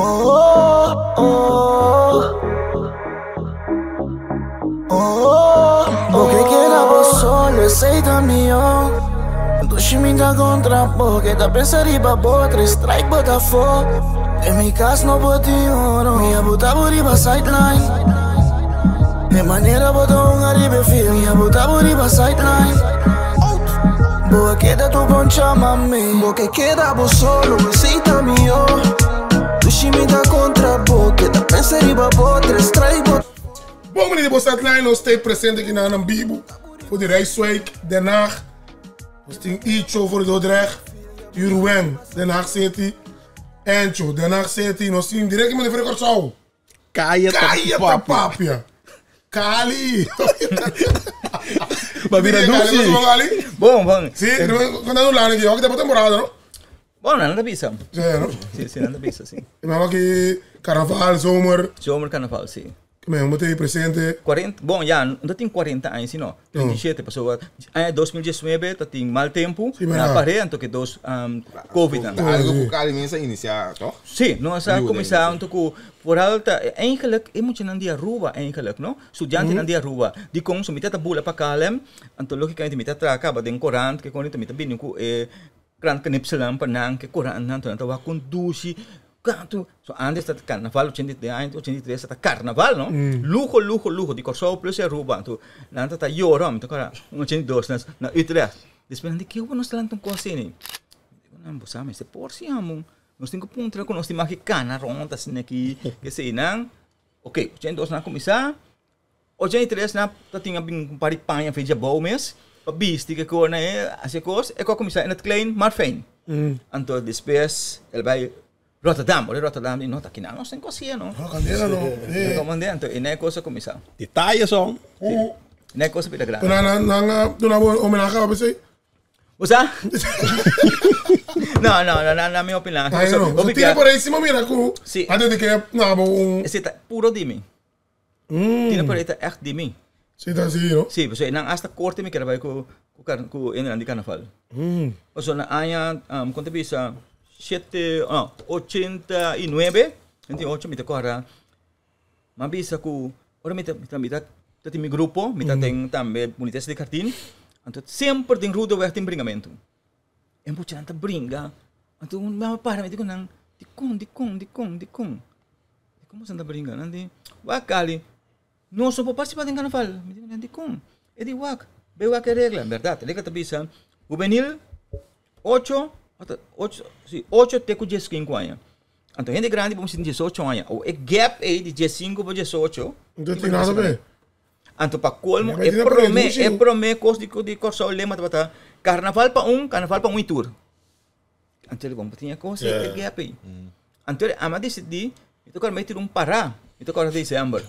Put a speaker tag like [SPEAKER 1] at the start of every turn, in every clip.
[SPEAKER 1] Oh, oh, oh, Bo ke keda bo solo, esei ta mihó. Dushi mi ta kontra bo, ke ta pensa riba bo, tres strike bo ta afó. Den mi kas no por tin oro, mi a buta bo riba sideline. E manera bo ta hunga riba e field, mi a buta bo riba sideline. Bo a keda tu poncha mami.
[SPEAKER 2] Bo ke keda bo solo, esei ta mihó. Dushi mi ta kontra bo, ke ta pensa riba bo, tres strike bo.
[SPEAKER 3] Bon bini di bo sideline, nos stay presente aki na nan bibu for di Rijswijk, Den Haag. Nos tin Icho for di Dordrecht, Ruwen, Den Haag City, Encho, Den Haag City. Nos tin directamente for di Kòrsou.
[SPEAKER 4] Kaya ta
[SPEAKER 3] Kaya ta papia. Kali.
[SPEAKER 4] Ba bira
[SPEAKER 3] Kali,
[SPEAKER 4] dushi.
[SPEAKER 3] bon, Kali?
[SPEAKER 5] Bon, bon.
[SPEAKER 3] Sí, cuando no lana aquí, aquí temporada, no?
[SPEAKER 5] Bon, nan ta bisa.
[SPEAKER 3] Sí, no?
[SPEAKER 5] Sí, sí, nan ta bisa, sí.
[SPEAKER 3] Maar aki carnaval, zomer,
[SPEAKER 5] Zomer carnaval, sí.
[SPEAKER 3] me moet hier presente.
[SPEAKER 5] 40, bon, ja, no tin 40 aña, sino 37, paso aña 2019 ta tin mal tempo,
[SPEAKER 3] Sí,
[SPEAKER 5] na
[SPEAKER 3] maar-
[SPEAKER 5] pare, anto que dos COVID dan.
[SPEAKER 6] Algo ku Kali mens a inisiá, toch?
[SPEAKER 5] Sí, no, sa
[SPEAKER 6] Nieuwe
[SPEAKER 5] kuminsá
[SPEAKER 6] dingen,
[SPEAKER 5] anto ku vooral ta eigenlijk e muchanan di Aruba eigenlijk, no? Studiantenan di Aruba. Di kon so mi ta bula pa KLM, anto logicamente mi ta traha kaba den korant, ke kon mi ta bini ku e krant knipselan pa nan, ke korantnan, anto nan ta wak kon dushi. Kantu, so antes ta carnaval, ochenta i aña 83 ta carnaval, no? Luho, luho, luho, di Kòrsou plus Aruba. Anto nan ta ta yora, mi ta kòrda un 82 na na Utrecht. Despues nan di kico nos ta lanta un kos asina? Mi di nan, bo sa mester por si amo. Nos tin ku puntra ku nos tin mag kana rond asina aki, kesei nan. Ok, 82 nan a kuminsá, 83 nan ta tin a bin un par di paña fecha abou mes pa bisti ke kos nan e hasi e kos e kos a kuminsá in het klein maar fijn. Anto despues el bai Rotterdam, ora Rotterdam di no ta kinan nos tin kos hia no.
[SPEAKER 3] No, kandela no.
[SPEAKER 5] No komandé anto e nan e kos a kuminsá.
[SPEAKER 4] Detaye son.
[SPEAKER 5] Si, nan e kos a bira grandi.
[SPEAKER 3] Nan nan nan a duna bo homenahe a pesey?
[SPEAKER 5] Bo sa? No, no, no, no, no mi opina.
[SPEAKER 3] Ay, no.
[SPEAKER 5] Hopi
[SPEAKER 3] Tira
[SPEAKER 5] bia.
[SPEAKER 3] por ahí, si mo mira ku
[SPEAKER 5] Si.
[SPEAKER 3] antes di ke na bo un
[SPEAKER 5] Esei ta puro di mi. Tira por ahí ta echt di mi.
[SPEAKER 3] Si ta así, no?
[SPEAKER 5] Si, pasobra nan hasta korte mi kere bai ku ku kar ku hendenan di karnaval. Pasobra na aña kon ta bisa shete no 89, 88 mi ta kòrda mi a bisa ku ora mi ta mi ta ta tin mi grupo mi ta den tambe Bonites di Jardin anto semper den Rudeweg tin bringamentu. E muchanan ta bringa anto un mama para mi di ku nan dikon dikon dikon dikon dikon boso ta bringa nan di wak kali nos no por participa den carnaval mi di nan dikon e di wak bay wak e regla berdad e regla ta bisa hubenil ocho ocho si ocho te ku diesinku aña anto hende grandi por sinti diesocho aña awo e gap ey di diesinku pa diesocho.
[SPEAKER 3] No tin nada be.
[SPEAKER 5] Anto pa colmo e prome e prome cos di di Corsou lema tabata carnaval pa un, carnaval pa un y tur. Anto bon bo tin e cos e gap ey. Anto ami a decidi mi ta corda mi tira un para, mi ta corda december.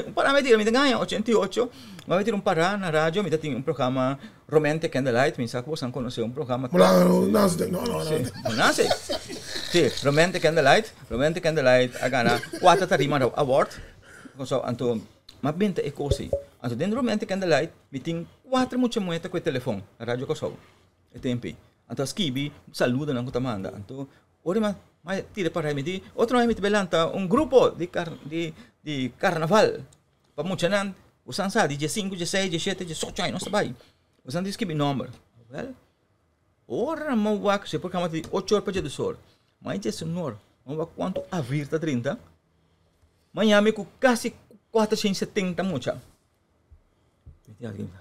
[SPEAKER 5] Un para mi tira, mi ta gaña 88, mi a tira un para na radio, mi ta tin un programa Romantic Candlelight, mi sa cu boso a conoce un programa.
[SPEAKER 3] No, no, no.
[SPEAKER 5] No, si, Romantic Candlelight, Romantic Candlelight a gana cuatro tarima award. Kòrsou anto m'a benta e kos ei. Anto den Romantic Candlelight mi tin kuater mucha muhé ta ku e telefòn na Radio Kòrsou e tempu ei. Anto a skibi saludonan ku ta manda. Anto ora mi a tira para mi di otro aña mi ta bai lanta un grupo di di di karnaval pa muchanan ku san sa di diesinku, dieseis, diesshete, diesocho aña nos ta bai. Boso nan tin skibi nòmber. Wèl ora mi a wak si e programa ta di ocho or pa dje dos or. Mai djesunor mi a wak kuantu avir ta drinta. Miami ku kasi 470 mucha.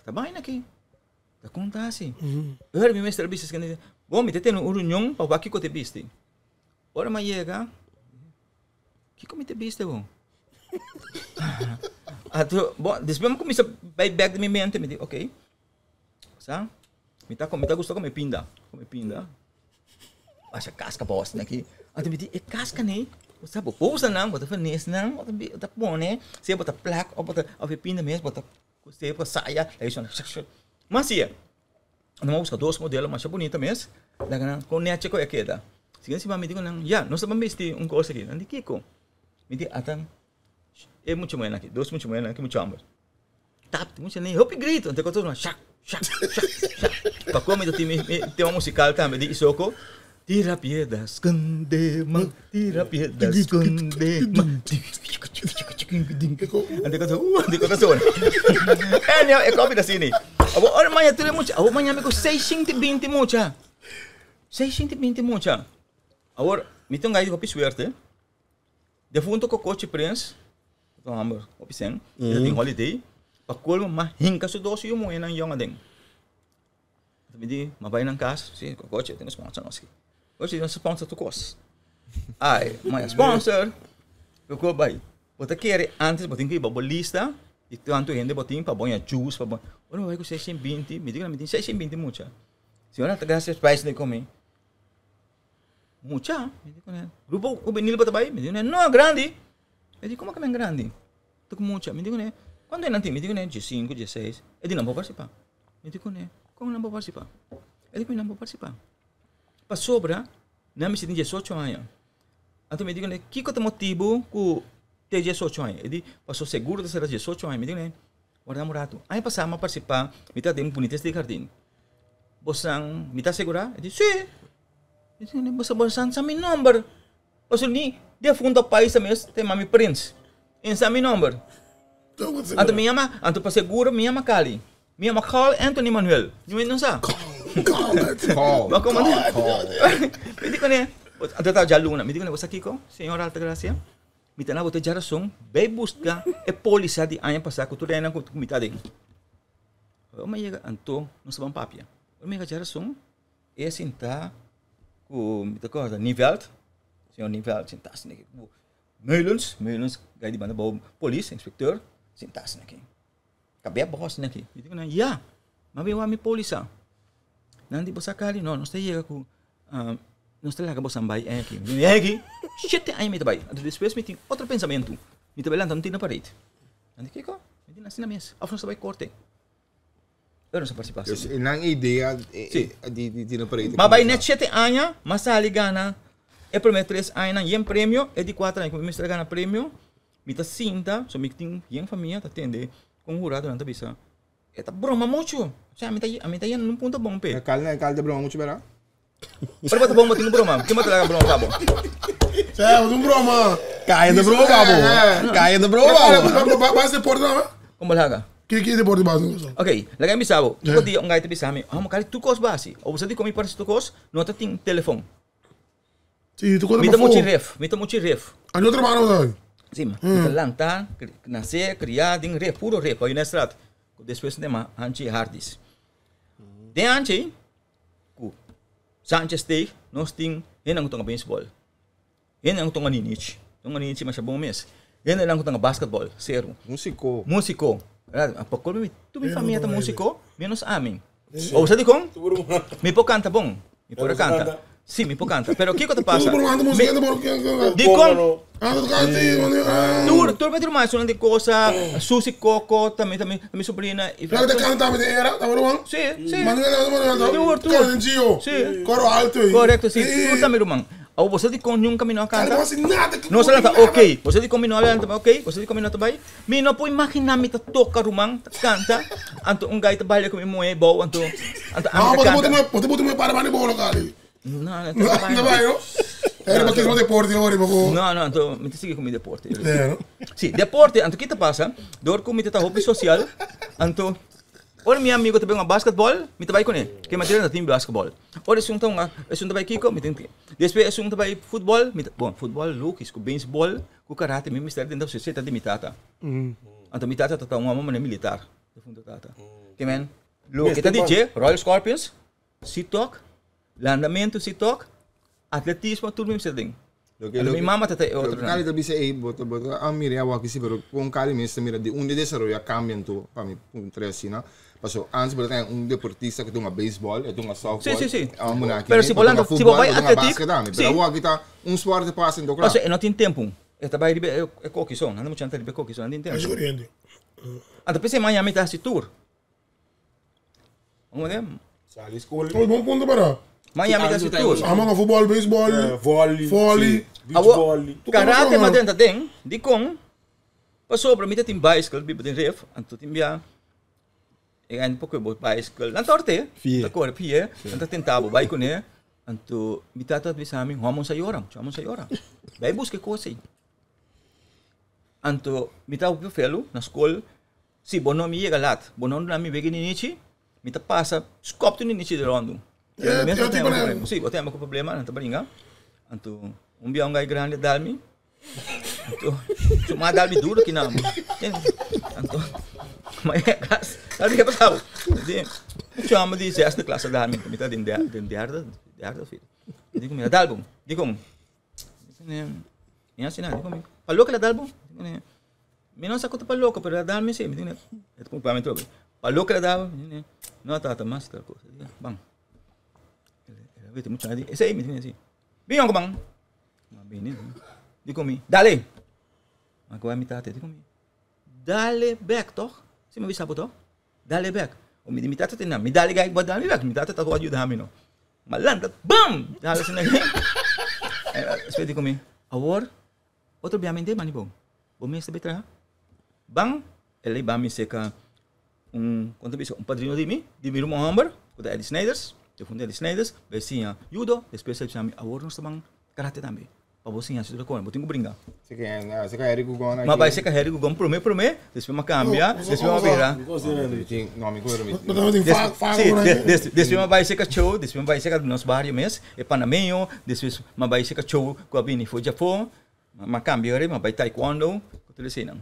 [SPEAKER 5] Ta baina aki. Ta konta asi. Ora mi mester a bisa esaki, bon mi ta tene un reunion pa wak kiko ta bisti. Ora mi a yega, kiko mi ta bisti bon? Anto, bon, despues mi kuminsa bai bek den mi mente, mi di ok, sa, mi ta mi ta gusta kome pinda, kome pinda. Basha kaska pa osnan aki. Anto mi di e kaska nei, bo sa bo usa nan, bo ta fernes nan, bo ta pone, sea bo ta plak of bo ta of e pinda mes bo ta kose bo saya, laga e sona shak shak. Mas si'e, nan a buska dos modelo masha bunita mes, laga nan kon nechi ku e keda. Siguiente siman mi di ku nan, ya, nos ta ban bisti un kos aki. Nan di kiko? Mi di atan e mucha muhernan aki, dos mucha muhernan aki, mucha homber. Tap, mucha ni hopi grito, anto koto shak, shak, shak, shak. Pa komi ta tin mi tema musical tambe di Isoko. Tira piedra, skonde man, tira piedra, skonde man. Ante ko ante ko sona. Anyhow, e kopi da sini. Abo ora maña tule mucha, abo maña mi ko 620 mucha. 620 mucha. Awor, mi tin un gai di hopi suerte. Defunto Cocochi Prins, ta un homber hopi sen, e ta tin holiday, pa colmo ma hinca su dos yu muhenan yong aden. Anto mi di, ma bai nan cas, si, Cocochi tin un sponsor nos aki. Cocochi tin un sponsor tur cos. Ai, ma e sponsor, Coco bai. Bo ta kere antes bo tin cu hiba bo lista di tanto hende bo tin pa bo haña juice, pa bo. Ora mi bai cu 620, mi di cu nan mi tin 620 mucha. Señora ta gasta prijs di comi. Mucha, mi di kuné. Grupo hubenil bo ta bai? Mi di kuné, no, grandi. E di, komo ke men grandi? Ta ku mucha. Mi di kuné, kuantu nan tin? Mi di kuné, diesinku, dieseis. E di, nan por partisipá. Mi di kuné, kon nan por partisipá? E di ku mi nan por partisipá. Pasobra nan mester tin diesocho aña. Anto mi di kuné, kiko ta motibu ku te diesocho aña? E di, pasobra seguro ta sera diesocho aña. Mi di kuné, warda un ratu. Aña pasá mi a partisipá, mi ta den Bonitas di Jardin. Bosan, mi ta asegurá? E di, sí. Boso bo sa mi nomber. Pasobra ni defunto paisa mes ta yama mi Prins. E sa mi nomber. Anto mi yama, anto pa seguro mi yama Cali. Mi yama Carl Anthony Manuel. Niun hende no sa.
[SPEAKER 6] Carl.
[SPEAKER 5] Bo komo Mi di kuné, anto ta djaluna. Mi di kuné, bo sa kiko, señor Altagracia? Mi ta na bo te djarason, bai buska e polisa di aña pasá ku tur hende ku mi ta aden. Ora mi yega, anto nos ta ban papia. Ora mi yega djarason, E sinta ku mi ta kòrda Niveld, señor Niveld sinta asina aki ku Meulens, Meulens gai di banda bou polis, inspecteur, sinta asina aki. Kabia bou asina aki. Mi di ku nan, ya, m'a bin wak mi polisa. Nan di, bo sa kali? No, nos ta yega ku nos ta laga bosan bai aki. Mi di, aki? Shete aña mi ta bai. Anto despues mi tin otro pensamentu. Mi ta bai lanta un tin na paret. Nan di, kiko? Mi di, asina mes. Òf nos ta bai korte. Pero no sa participá.
[SPEAKER 6] Dus e nan idea
[SPEAKER 5] Sí.
[SPEAKER 6] di di di por
[SPEAKER 5] Ma bai net shete aña, ma sali gana e prome tres añanan yen premio, e di kuater aña ku mi mester a gana premio, mi ta sinta, so mi tin yen famia ta tende kon huradonan ta bisa, e ta broma muchu, osea ami ta ami ta yendo un punto bon p'e.
[SPEAKER 6] E kal e kal ta broma muchu bera?
[SPEAKER 5] Ora bo ta bon bo tin ku broma, kin bo ta laga broma pa bo?
[SPEAKER 3] Sè, bo tin broma.
[SPEAKER 4] Kaya ta broma pa bo. Kaya ta broma pa bo.
[SPEAKER 3] Bas deporte nan?
[SPEAKER 5] Kon bo laga?
[SPEAKER 3] Ki ki deporte bas?
[SPEAKER 5] Ok, laga mi bisa bo. Tur dia un gai ta bisa mi, amo kari tur kos bo hasi. Abo sa di kon mi por hasi tur kos? No ta tin telefon.
[SPEAKER 3] Si, tur kos ta
[SPEAKER 5] Mi ta
[SPEAKER 3] pafó.
[SPEAKER 5] muchi ref, mi ta muchi ref.
[SPEAKER 3] Anto trabaho no ta?
[SPEAKER 5] Si, mi ta lanta, nase, kria den ref, puro ref, Pioneerstraat. Despues mi ta yama Hanchi Hardis. Den Hanchi, Ku Sanchez Steeg nos tin hendenan ku tonga beisbòl, hendenan ku tonga ninichi, tonga ninichi masha bon mes, hendenan ku tonga basketbòl, seru.
[SPEAKER 6] Músiko.
[SPEAKER 5] Músiko. Pa kolmo mi tur mi famia ta músiko menos ami. Bo sa dikon? Mi por kanta bon, mi por a kanta. Si, mi por kanta. Pero kiko ta pasa? Dikon? Tur, tur mi ruman esun di cosa, Susi Coco, tambe ta mi sobrina.
[SPEAKER 3] Claro ta canta tambe den era, ta ruman?
[SPEAKER 5] Si, si.
[SPEAKER 3] Manuel, Manuel,
[SPEAKER 5] Tur, tur.
[SPEAKER 3] Canta den Gio.
[SPEAKER 5] Si.
[SPEAKER 3] Coro alto.
[SPEAKER 5] Correcto, si. Tur ta mi ruman. Awor bo sa dikon nunca mi no a canta?
[SPEAKER 3] No
[SPEAKER 5] sa lanta ok. Bo sa dikon mi no a lanta ok? Bo sa dikon mi no ta bai? Mi no por imagina mi ta toca ruman, ta canta, anto un guy ta baila cu mi muhe bou, anto, anto ami ta canta.
[SPEAKER 3] Bo ta buta muhe para banda bou lo cali.
[SPEAKER 5] No, no, ta bai.
[SPEAKER 3] No bai, no? Era pa kisma deporte ora pa bo.
[SPEAKER 5] No, no, anto mi ta sigui cu mi deporte.
[SPEAKER 3] Yeah, no?
[SPEAKER 5] Si, deporte, anto ki ta pasa? Door cu mi ta ta hopi social, anto ora mi amigo ta bay hunga basketball, mi ta bay cune. Ke manera no tin basketball. Ora esun ta hunga, esun ta bay kiko, mi tin. Despues esun ta bay futbol, mi ta, bon, futbol logis cu beisbol, Ku karate mi mester den ta seta di mi tata. Anto mi tata ta un homber manera militar. Defunto tata. Ke men loke ta di dje, Royal Scorpions, si tok, landamentu si tok, atletismo tur mi mester den. Anto mi mama ta ta e otro nan.
[SPEAKER 6] Loke Cali ta bisa ei, bo ta bo ta a mira e awor aki si, pero kon Cali mes ta mira di unda e desaroyo a cambia anto pa mi puntra asina. Paso antes bo ta tene un deportista ku ta hunga beisbòl, e ta hunga softball,
[SPEAKER 5] Si, si, si.
[SPEAKER 6] e homber aki
[SPEAKER 5] Pero si bo
[SPEAKER 6] ta hunga
[SPEAKER 5] lanta, si bo
[SPEAKER 6] futbòl,
[SPEAKER 5] bai
[SPEAKER 6] bo ta hunga
[SPEAKER 5] atletik,
[SPEAKER 6] basket tambe.
[SPEAKER 5] si.
[SPEAKER 6] Pero awor aki ta un sport ta pasa en to kla.
[SPEAKER 5] Paso e no tin tempu. E ta bai riba e koki so. Nan ta mucha nan ta riba e koki so, nan tin tempu.
[SPEAKER 3] Así corriente.
[SPEAKER 5] Anto p'esei mañana mi ta hasi tour. Bo mende?
[SPEAKER 7] Sali skol.
[SPEAKER 3] Oh, bon punto para.
[SPEAKER 5] Mañana mi ta hasi tour.
[SPEAKER 3] Amo nga futbol, beisbol,
[SPEAKER 7] Volley.
[SPEAKER 3] volley.
[SPEAKER 7] Beach
[SPEAKER 5] Awor,
[SPEAKER 7] volley.
[SPEAKER 5] karate ma den ta den, dikon? Pasobra mi ta tin bicycle, biba den ref, anto tin bia e hende por kohe bo bicycle. Nan ta horte,
[SPEAKER 4] Fie.
[SPEAKER 5] ta kore fie, nan ta tenta bo bai kuné. Anto mi tata a bisa mi, Homo sa yora, mucha homo sa yora. Bai buska e kos ei. Anto mi ta hopi felu na skol, si bo no mi yega lat, bo no duna mi wega ninichi, mi ta pasa skòp tur ninichi di ròndu.
[SPEAKER 3] Eh,
[SPEAKER 5] Mes
[SPEAKER 3] yo
[SPEAKER 5] bo
[SPEAKER 3] tipo
[SPEAKER 5] tin
[SPEAKER 3] na-
[SPEAKER 5] problema. Si, bo tin ku problema, nan ta bringa. Anto un bia un gai grandi a dal mi. Anto su ma dal mi duro kinan. Anto ma e kas, sabi ke pasau? Di, un chama di zesde klas a dal mi, mi ta den den derde, derde of vierde. Mi di ku mi a dal bo. Dikon? Mi hasi nada, di komi. Pa loke la dal bo? Mi no sa ku ta pa loko, pero la dal mi si. Mi di, e ta kumpa mi trobe. Pa loke la dal bo? No tata, mas tal cosa. Ban. El a wete mucha di, esei, mi di si. Bin yonko ban. Ma bini, di komi, dale. Ma ku mi tata, di komi, dale bek toch? Si mi bisa bo toch? Dale bek. O mi di mi tata tene, mi dale gai, bo dale bek. Mi tata ta ku ayuda mi no. Ma lanta, bam! Dale asina. Despues di komi, awor, otro bia mi mani bo. Bo mes ta bai traha. Ban, el a ban mi seka un, kon ta bisa, un padrino di mi, di mi ruman homber, ku ta Eddie Snijders, defunto Eddie Snijders, bai siña judo, despues el bisa mi, awor nos ta ban karate tambe. Pa bo siña si tur kos, bo tin ku bringa.
[SPEAKER 6] Seka Harry Gugon aki.
[SPEAKER 5] Ma bai seka Harry Gugon prome prome, despues m'a kambia, despues m'a bira.
[SPEAKER 6] No, mi kore mi.
[SPEAKER 5] Si, despues m'a bai seka Cho, despues m'a bai seka nos bario mes, e panameño, despues m'a bai seka Cho ku a bini for Japon, m'a kambia ora, m'a bai taekwondo, ku tur eseinan.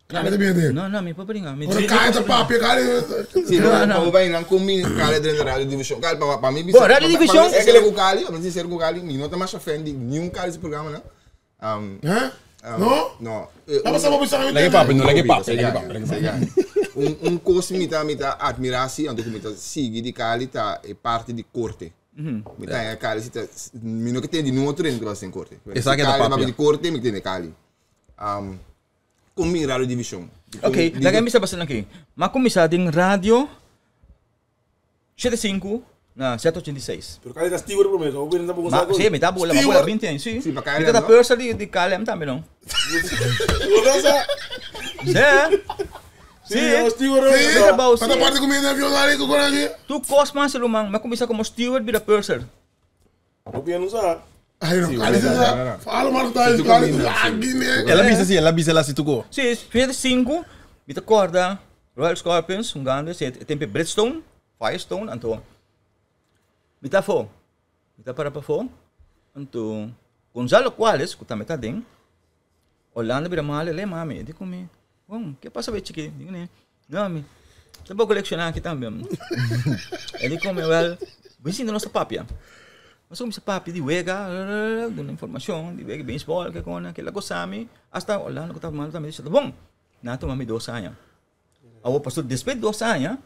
[SPEAKER 5] No, no, mi por bringa. Mi
[SPEAKER 3] Ora kaya ta papia, kaya.
[SPEAKER 6] Si, no, pa bo bai nan kon mi kale drenta Radio Division. Kale, pa, pa mi bisa.
[SPEAKER 5] Bo, Radio Division?
[SPEAKER 6] Pa mi sincero ku Kali, pa mi sincero ku Kali, mi no ta masha fan di niun Kali su programa nan. Um,
[SPEAKER 3] Hè?
[SPEAKER 6] um,
[SPEAKER 3] No?
[SPEAKER 6] No.
[SPEAKER 3] Laba sa bo bisa mi.
[SPEAKER 4] Lagi papia, no lagi papia, lagi papia, lagi papia.
[SPEAKER 6] Un, un kos mi ta, mi ta admira si, anto ku mi ta sigui di Kali ta e parti di korte. Mi ta haña Kali si ta, mi no ke tende di niun otro hende ku ta hasi den korte.
[SPEAKER 4] Esaki ta
[SPEAKER 6] Si Kali
[SPEAKER 4] papia.
[SPEAKER 6] papia di korte, mi tende Kali. Um, Kon bin Radio Division?
[SPEAKER 5] Ok, laga mi bisa bastante aki. M'a kuminsá den radio 75 na 786.
[SPEAKER 7] Pero Kali ta steward promé, so bo ta
[SPEAKER 5] Ma, sí, mi ta bola, ma bola 20 años, sí.
[SPEAKER 6] Sí, pa
[SPEAKER 5] Mi
[SPEAKER 6] KLM,
[SPEAKER 5] ta
[SPEAKER 6] no?
[SPEAKER 5] purser di, di KLM tambe, no? Sí. Sí.
[SPEAKER 7] steward.
[SPEAKER 3] Sí,
[SPEAKER 5] trabou,
[SPEAKER 3] Pa ta
[SPEAKER 5] sí.
[SPEAKER 3] parte ku mi den avion ari ku kon aki.
[SPEAKER 5] Tu kos mas, ruman. M'a kuminsá komo steward bira purser.
[SPEAKER 7] Hopi no sa.
[SPEAKER 3] Ay, no, Kali sa. Falo maar thuis, Kali sa. Guinea.
[SPEAKER 4] El a bisa si, el a bisa el a si tuko.
[SPEAKER 5] Sí, 75, mi ta corda Royal Scorpions, hungando, e tempo Bridgestone, Firestone, anto mi ta afó, mi ta para pafó, anto Gonzalo Cuales, ku tambe ta aden, Orlando bira malo, el e mami, e di ku mi, bon, ke pasa be chiki? Di ku ne, no mi, ta bo colecciona aki tambe. E di ku mi, wel, bo sinta nos ta papia. Nos a cuminsa papia di wega, duna informacion di wega baseball, ke kona, kila cosa mi, hasta Orlando ku tabata malo tambe di ta bon. Nan a tuma mi dos aña. Awor pasobra despues di dos aña,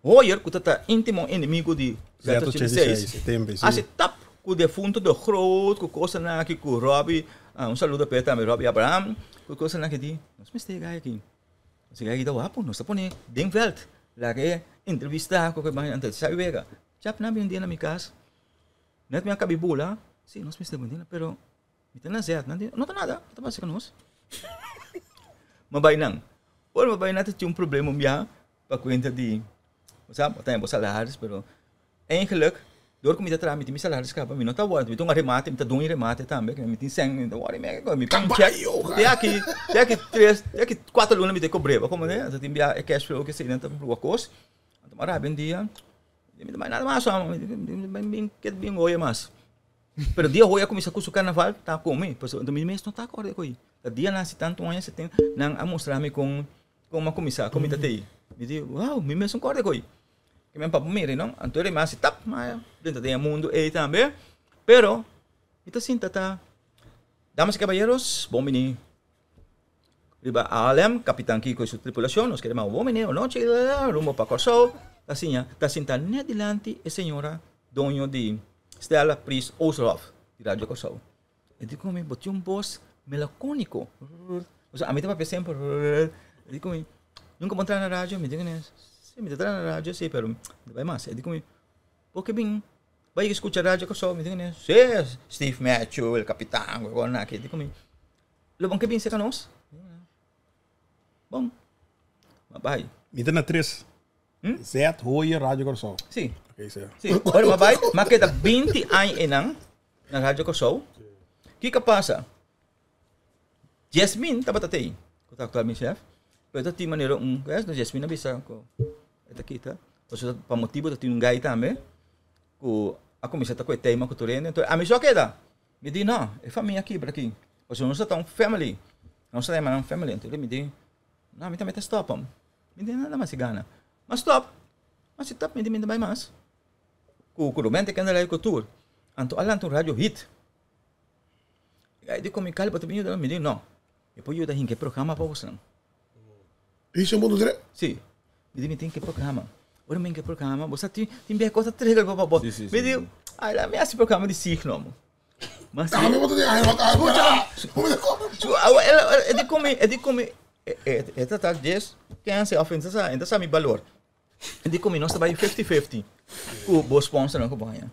[SPEAKER 5] Hoyer ku ta ta intimo enemigo di
[SPEAKER 4] Z86, tempe, si.
[SPEAKER 5] Hasi tap ku defunto de Groot, ku kosanan aki ku Robbie, un saludo p'e tambe Robbie Abraham, ku kosanan aki di, nos mester e gai aki. Nos e gai aki ta wapu, nos ta pone den veld, laga e entrevista ku ke bai, anto sabi wega. Chap nan bin un dia na mi kas, net mi a kabi bula, si nos mester bini, pero Mi ta na zet, nan di, no ta nada, no ta pasa ku nos. Ma bai nan. Ora ma bai nan ta tin un problema un biaha pa kuenta di, bo sa, bo ta haña bo salaris, pero eigenlijk dor ku mi ta traha mi tin mi salaris kaba, mi no ta wòrdu, mi ta un remate, mi ta dun remate tambe, mi tin sèn, mi ta wòrdu mi mi pon un chèk, te aki, te aki tres, te aki kuater luna mi ta kobr'é, bo komprende? Anto tin biaha e cash flow ke esei nan ta proba kos, anto mi a rabia un dia, mi ta bai nada mas, mi ta bin oye mas. Pero dia hoy a cuminsa cu su carnaval ta come, pasobra mi mes no ta acorda cu ei. Ta dia nan haci tanto aña seten nan a mustra mi con con a cuminsa, con mi ta tei. Mi di, wow, mi mes no corda cu ei. Ke men papia mira no, anto mi haci tap, mi drenta den e mundo ei tambe. Pero mi ta sinta ta, damas y caballeros, bon bini riba ALM, Capitan Kiko y su tripulacion, nos kere mama bon bini, anochi, rumbo pa Corsou. Ta siña, ta sinta net dilanti e señora doño di Stella Pries Oosterhof di Radio Kòrsou. E di ku mi, bo tin un bos melakóniko. Osea, ami ta papia semper. E di ku mi, nunka bo a traha na radio? Mi di ku ne, si, mi ta traha na radio si, pero no bai mas. E di ku mi, bo ke bin bai skucha Radio Kòrsou? Mi di ku ne, si, Steve Matthew, el kapitan, ku e kosnan aki. E di ku mi, lo bo ke bin serka nos? Bon, mi a bai.
[SPEAKER 4] Mi ta na tres. Z Hoyer Radio Kòrsou.
[SPEAKER 5] Sí.
[SPEAKER 4] Oké, sí.
[SPEAKER 5] Sí. Ora mi a bai, mi a keda 20 aña einan na Radio Kòrsou. Kiko a pasa? Jasmine tabata tei, ku ta aktual mi chef, pero ta tin manera un, no Jasmine a bisa ku e ta kita, pasobra pa motibu ta tin un gai tambe ku a kuminsá ta ku e tema ku tur hende, enton ami so a keda. Mi di no, e famia kibra aki, pasobra nos ta un family, nos ta yama nan family, enton mi di no, mi tambe ta stop. Mi di nada mas gana. Ma stop, ma si stop mi di mi ta bai mas. Ku ku Ruben ta kende lei ku tur. Anto a lanta un radio hit. E di ku mi kal bo ta bin yuda? Mi di no, mi por yuda hinka e programa pa bosnan.
[SPEAKER 3] Isha mundo dre?
[SPEAKER 5] Si. Mi di mi tin ke programa. Ora mi hinka e programa, bo sa tin tin biaha kos ta trigger bo pa bo. Mi di, ay la mi hasi programa di signo mo. Mas
[SPEAKER 3] Tambe bo ta di ay wat ay
[SPEAKER 5] E di ku mi, e di ku mi, e ta ta dies, kense of e ta sa, e ta sa mi balor. E di ku mi nos ta bai fifty fifty ku bo sponsornan ku bo haña.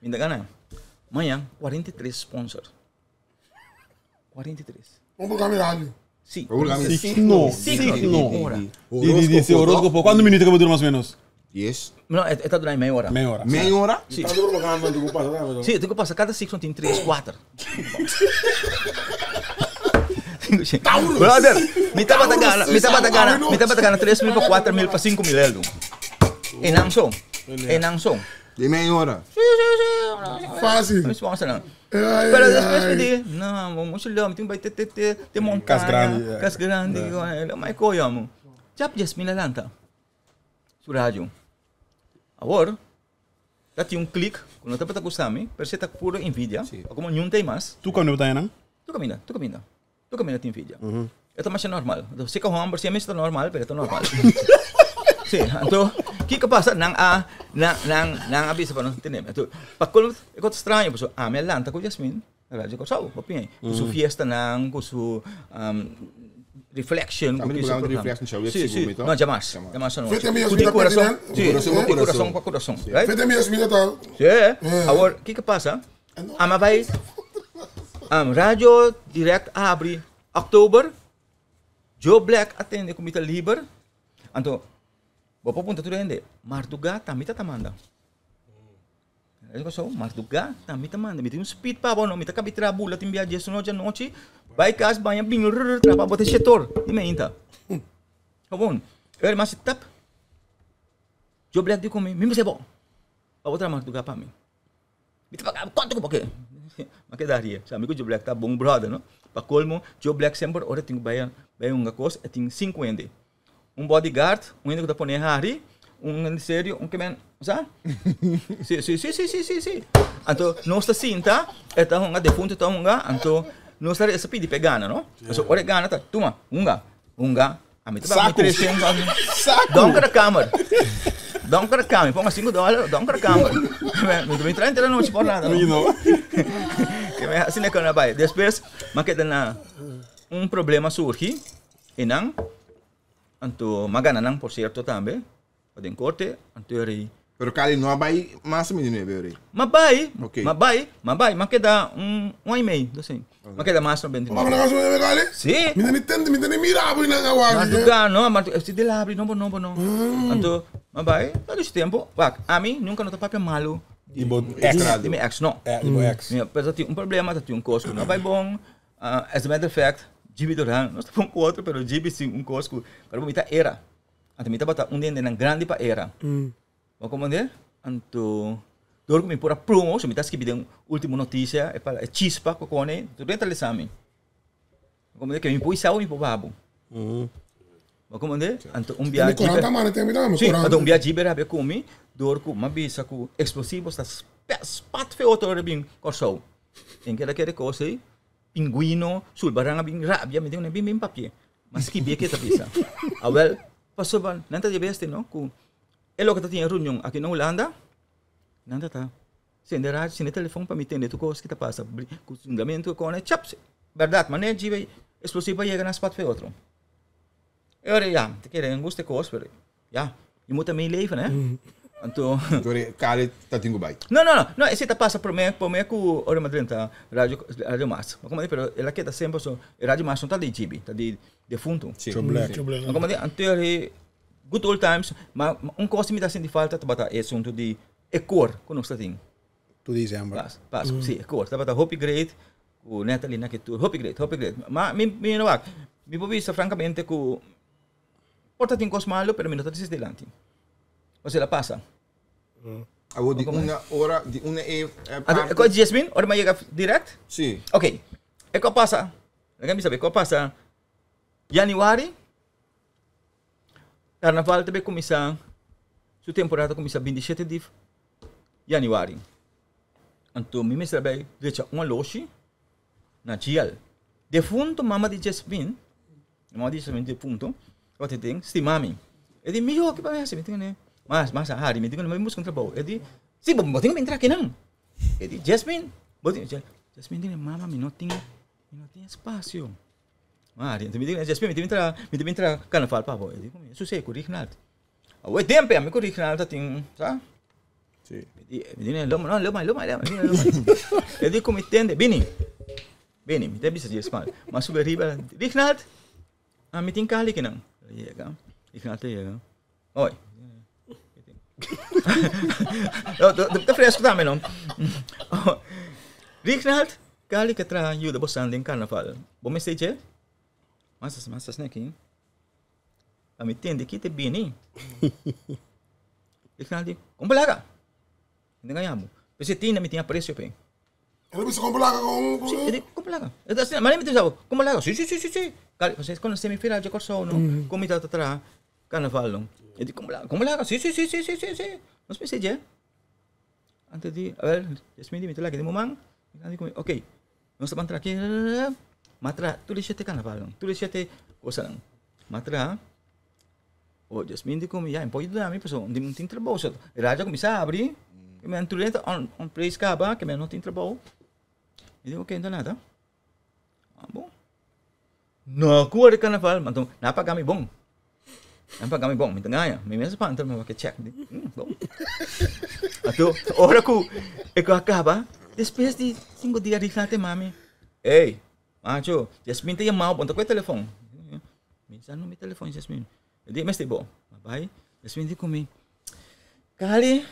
[SPEAKER 5] Mi ta gana mañan 43 sponsor. 43.
[SPEAKER 3] Un programa di radio.
[SPEAKER 5] Sí.
[SPEAKER 4] Signo.
[SPEAKER 5] Signo.
[SPEAKER 4] Signo. Di, di, di, si horóscopo. Cuánto minuto que va durar más o menos?
[SPEAKER 6] 10.
[SPEAKER 5] No, e ta dura mei ora.
[SPEAKER 4] Meia hora.
[SPEAKER 6] Mei ora?
[SPEAKER 5] Sí.
[SPEAKER 7] Tanto propaganda tu pasa tambe.
[SPEAKER 5] Sí, tu pasa cada signo tin 3, 4.
[SPEAKER 3] Taurus.
[SPEAKER 5] Brother, mi tabata gana, mi tabata gana,
[SPEAKER 3] Taurus.
[SPEAKER 5] mi tabata gana 3 mil pa 4 mil pa 5 mil eldo. E nan so. E nan so.
[SPEAKER 6] Di mei ora.
[SPEAKER 5] Sí, sí, sí.
[SPEAKER 3] Fácil.
[SPEAKER 5] Mi sponsor nan.
[SPEAKER 3] Ai,
[SPEAKER 5] Pero
[SPEAKER 3] ai,
[SPEAKER 5] despues mi
[SPEAKER 3] ai.
[SPEAKER 5] di, no, mo mucho leu, mi tin bai te te te te montaña.
[SPEAKER 4] Cas grandi, ja.
[SPEAKER 5] Cas grandi, yeah. Mai koyo amo. Chap Jasmine a lanta. Su radio. Awor, ta tin un klik ku no tabata gusta mi, pero si ta puro envidia. Como niun tei mas.
[SPEAKER 4] Tu kami botanya nang?
[SPEAKER 5] Tu caminda, tu caminda. Tu caminda tin envidia. E ta masha normal. Anto, si ka homber, si ami ta normal, pero e ta normal. Sí, anto, kiko pasa? Nan a, nan, nan, nan a bisa pa nos tene. Anto, pa colmo, e kos straño, pasobra ami a lanta ku Jasmine na Radio Kòrsou, bo piña ei. Ku su fiestanan, ku su reflection, ku
[SPEAKER 6] Tambe
[SPEAKER 5] su
[SPEAKER 6] programa di
[SPEAKER 5] programa.
[SPEAKER 6] reflection djaweps
[SPEAKER 5] Sí,
[SPEAKER 6] sigur
[SPEAKER 5] sí.
[SPEAKER 6] mi, to?
[SPEAKER 5] No, djamars. Djamars anochi.
[SPEAKER 3] Fete mi
[SPEAKER 5] Ku di
[SPEAKER 3] Jasmine ta
[SPEAKER 5] kurason,
[SPEAKER 3] pertinent.
[SPEAKER 5] sí,
[SPEAKER 6] Kurason pa
[SPEAKER 5] di kurason
[SPEAKER 6] kurason.
[SPEAKER 5] pa kurason, right?
[SPEAKER 3] Fete mi Jasmine ta.
[SPEAKER 5] Sí. Awor, kiko pasa? Ami a bai Radio Direct a habri Oktober, Joe Black a tende ku mi ta liber, anto bo por puntra tur hende, Mardugá ta mi ta ta manda. E kosou, Mardugá ta mi ta manda, mi tin un speed pa bo no, mi ta kabi traha bula tin bia dies nochi anochi, bai kas baña bin rrr traha pa bo te shetor di meinta. Gewoon, e ora mi hasi tap, Joe Black di ku mi, mi mester bo, pa bo traha mardugá pa mi. Mi ta paga kuantu ku bo ke. Ma keda rie. Sa mi ku Joe Black ta bon brother no. Pa kolmo Joe Black semper ora e tin ku bai bai hunga kos e tin sinku hende. Un bodyguard, un hende ku ta pone hari, un hende serio, un ke men sa. Si si si si si si si. Anto nos ta sinta e ta hunga defuntu ta hunga anto nos ta resa pidi pa e gana no. Pasobra ora e gana ta tuma hunga hunga. Ami ta paga mi
[SPEAKER 4] Saku.
[SPEAKER 5] 300.
[SPEAKER 4] Saku.
[SPEAKER 5] Donkere kamer. Donkere kamer. Ponga 5 dólar, donkere kamer. Mi ta trae entera nochi por nada.
[SPEAKER 4] You know.
[SPEAKER 5] Que me asina que na bai. Despues, ma keda na un problema surgi e nan anto ma gana nan por cierto tambe. Pa den korte, anto e rei.
[SPEAKER 6] Pero Cali no a bai mas o menos nuebe rei.
[SPEAKER 5] Ma bai,
[SPEAKER 6] Ok.
[SPEAKER 5] ma bai, ma bai, ma keda un un aña y mei, dos aña. Ma keda mas no benti.
[SPEAKER 3] Papá na kaso nuebe Cali?
[SPEAKER 5] Sí.
[SPEAKER 3] Mi ta ni tende, mi ta ni mira bo nan awaki.
[SPEAKER 5] Marduka, no, marduka, si de labri, no bo, no bo, no. Anto, ma bai, ta dus tempo, wak, ami nunca no ta papia malo
[SPEAKER 4] Di bo ex.
[SPEAKER 5] di mi ex, no.
[SPEAKER 4] Eh, di bo ex.
[SPEAKER 5] Mi, pero ta tin un problema, ta tin un kos ku no bai bon. As a matter of fact, Gibi Duran, nos ta pon ku otro, pero Gibi sin un kos ku, pero mi ta era. Anto mi tabata un dendenan grandi pa era. Bo comprende? Anto dor ku mi por a promo, so mi ta skibi den ultimo noticia, e pala e chispa ku kone, tur den ta lesa mi. Bo comprende? Ke mi por isao mi por babo. Bo comprende? Anto un bia
[SPEAKER 3] Mi koranta mane tem mi dame
[SPEAKER 5] Sí,
[SPEAKER 3] koranta.
[SPEAKER 5] anto un bia Jiber habia ku mi, dor ku m'a bisa ku explosivos ta spat fe otro ora bin Kòrsou. Den keda kere kos ei, pinguino, sulbaran a bin rabia, mi di bin bin papia. Mas skibi e ke ta bisa. Awel, pasobra nan ta di besti no, ku e loke ta tin e reunion aki na Hulanda, nan ta ta sende radio, sende telefon pa mi tende tur kos ki ta pasa, ku zundamentu e kone, chap, bèrdat, manera djibe eksplosivo a yega na spat fe otro. E ora ya, ta kere un gusta e kos, pero ya, je moet ermee leven hè. Anto.
[SPEAKER 6] Dor kale ta tin ku bai.
[SPEAKER 5] No, no, no, no, esei ta pasa promé, promé ku ora mi a drenta radio, radio mas. Ma komo di, pero el a keda semper so, e radio mas no ta di Gibi, ta di defuntu.
[SPEAKER 6] Sí.
[SPEAKER 4] Joe Black.
[SPEAKER 3] Joe Black.
[SPEAKER 5] Ma komo di, anto e. Good old times, ma un kos mi ta sinti falta tabata e asuntu di e kor ku nos ta tin.
[SPEAKER 4] Tur december.
[SPEAKER 5] Pas, Pasku, si, e kor. Tabata hopi great ku Natalie na Ketur. Hopi great, hopi great. Ma mi mi no wak, mi por bisa frankamente ku por ta tin kos malu pero mi no ta disi dilanti. Pasobra el a pasa.
[SPEAKER 6] Awor di una ora, di una e
[SPEAKER 5] parti. Ko Jasmine, ora mi a yega direct?
[SPEAKER 6] Si.
[SPEAKER 5] Ok, e ko pasa, laga mi sabi, e ko pasa Januari, Carnaval ta bay cuminsa, su temporada ta cuminsa 27 di januari. Anto mi mester a bay drecha un aloshi na GL. Defunto mama di Jasmine, mama di Jasmine defunto, tabata den stima mi. E di, mijo, ki pa mi hasi? Mi tin kune, mas, mas a hari, mi tin kune, mi busca un trabou. E di, si, bo tin ku entra akinan. E di, Jasmine, bo tin, Jasmine di, mama, mi no tin, mi no tin espacio. Mari, mi di, Jasmine, mi ta bin traha, mi ta bin traha carnaval pa bo. E di, Komo su sey ku Rignald. Awe tempe ami ku Rignald ta tin, sa?
[SPEAKER 6] Si.
[SPEAKER 5] Mi di, mi di, lo, no, lo mai, lo mai, lo mai, lo mai. E di ku mi tende, bini, bini, mi ta bisa dje smal. Ma subi riba, Rignald, ami tin kali kinan. Yega, Rignald ta yega. Oi. Ta fresco tambe no. Rignald, kali ke traha yuda bosan den carnaval. Bo mester dje? Mas mas asina aki. Pa mi tende ki te bini. Rignald di, kon balaga? Mi ta gaña bo. P'esei tinda mi tin aprecio p'e.
[SPEAKER 3] El a bisa kon balaga kon.
[SPEAKER 5] Si, e di kon balaga. E ta asina, mane mi ta bisa bo, kon balaga? Si, si, si, si, si. Kali, pasobra e konosé mi fera dje Kòrsou no, kon mi tabata traha karnaval no. E di kon balaga, kon balaga? Si, si, si, si, si, si, si. Nos mester dje. Anto di, awel, Jasmine di mi ta laki den bo man. Mi di ok, nos ta ban traha aki, m'a traha tur e shete karnaval no, tur e shete kosanan. M'a traha. Oh, Jasmine di ku mi, ya, mi por yuda mi pasobra mi no tin trabou. So, radio a kuminsá abri, ke mi tur ta on on place kaba, ke mi no tin trabou. Mi di, ok, no ta nada. Ah, bon. No ku ora di karnaval, anto nan a paga mi bon. Nan a paga mi bon, mi ta gaña. Mi mes a spanta, mi wak e chèk, mi di, bon. Anto, ora ku e ku a kaba, despues di sinku dia Richard a mami, ey, Macho, Jasmine ta yamao bo, no ta koe telefon. Mi sa no mi telefon Jasmine. E di mester bo. Ma bai, Jasmine di ku mi, Kali,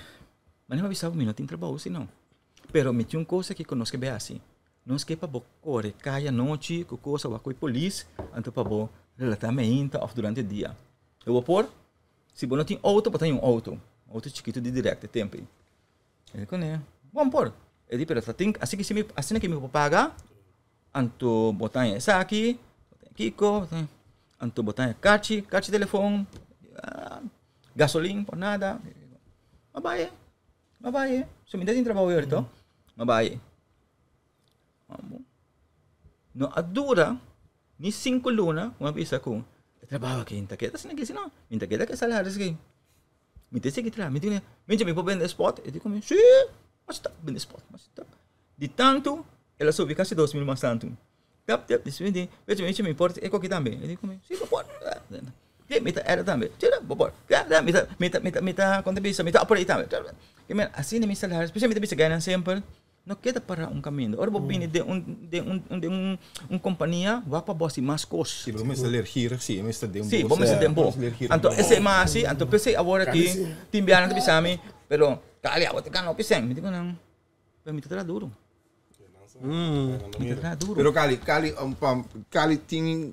[SPEAKER 5] mane mi a bisa bo mi no tin trabou si no. Pero mi tin un cosa ki ku nos ke bai hasi. Nos ke pa bo kore kai anochi ku cosa wak ku e polis, anto pa bo relata meinta of durante dia. E bo por? Si bo no tin auto, bo ta haña un auto. Auto chikitu di direct e tempo ei. E di kuné, bon por. E di, pero ta tin, asina ki mi, asina ki mi por paga, anto bo ta haña esaki, bo ta haña kiko, bo ta haña, anto bo ta haña kachi, kachi telefon, gasolin por nada. Ma bai, ma bai. So mi ta tin trabou ahorita, ma bai. No a dura ni sinku luna ku mi a bisa ku e trabou aki ta keda asina aki si no, mi ta keda ku e salaris aki. Mi ta sigui traha, mi di mi mi por bende spot? E di ku mi, si, mas ta bende spot, mas ta. Di tantu, el a subi kasi 2000 mas tantu. Tap, tap, di mi di, mi mi mi por e koki tambe. E di ku mi, si, bo por. Si, mi ta era tambe. Si, bo por. Mi ta, mi ta, mi ta, mi ta, kon ta bisa, mi ta operate tambe. Ke men, asina mi salaris, p'esei mi ta bisa gainan semper, No keda para un kaminda. Ora bo bini den un den un den un un kompania, wak pa bo hasi mas kos.
[SPEAKER 6] Si, bo mester leergierig, si, e mester den bo.
[SPEAKER 5] Si, bo mester den bo. Anto esei mas hasi, anto p'esei awor aki tin bianan ta bisa mi, pero Kali abo ta gana hopi sèn. Mi di ku nan, pero mi ta traha duru. Mi ta traha duru.
[SPEAKER 6] Pero Kali, Kali, pa Kali tin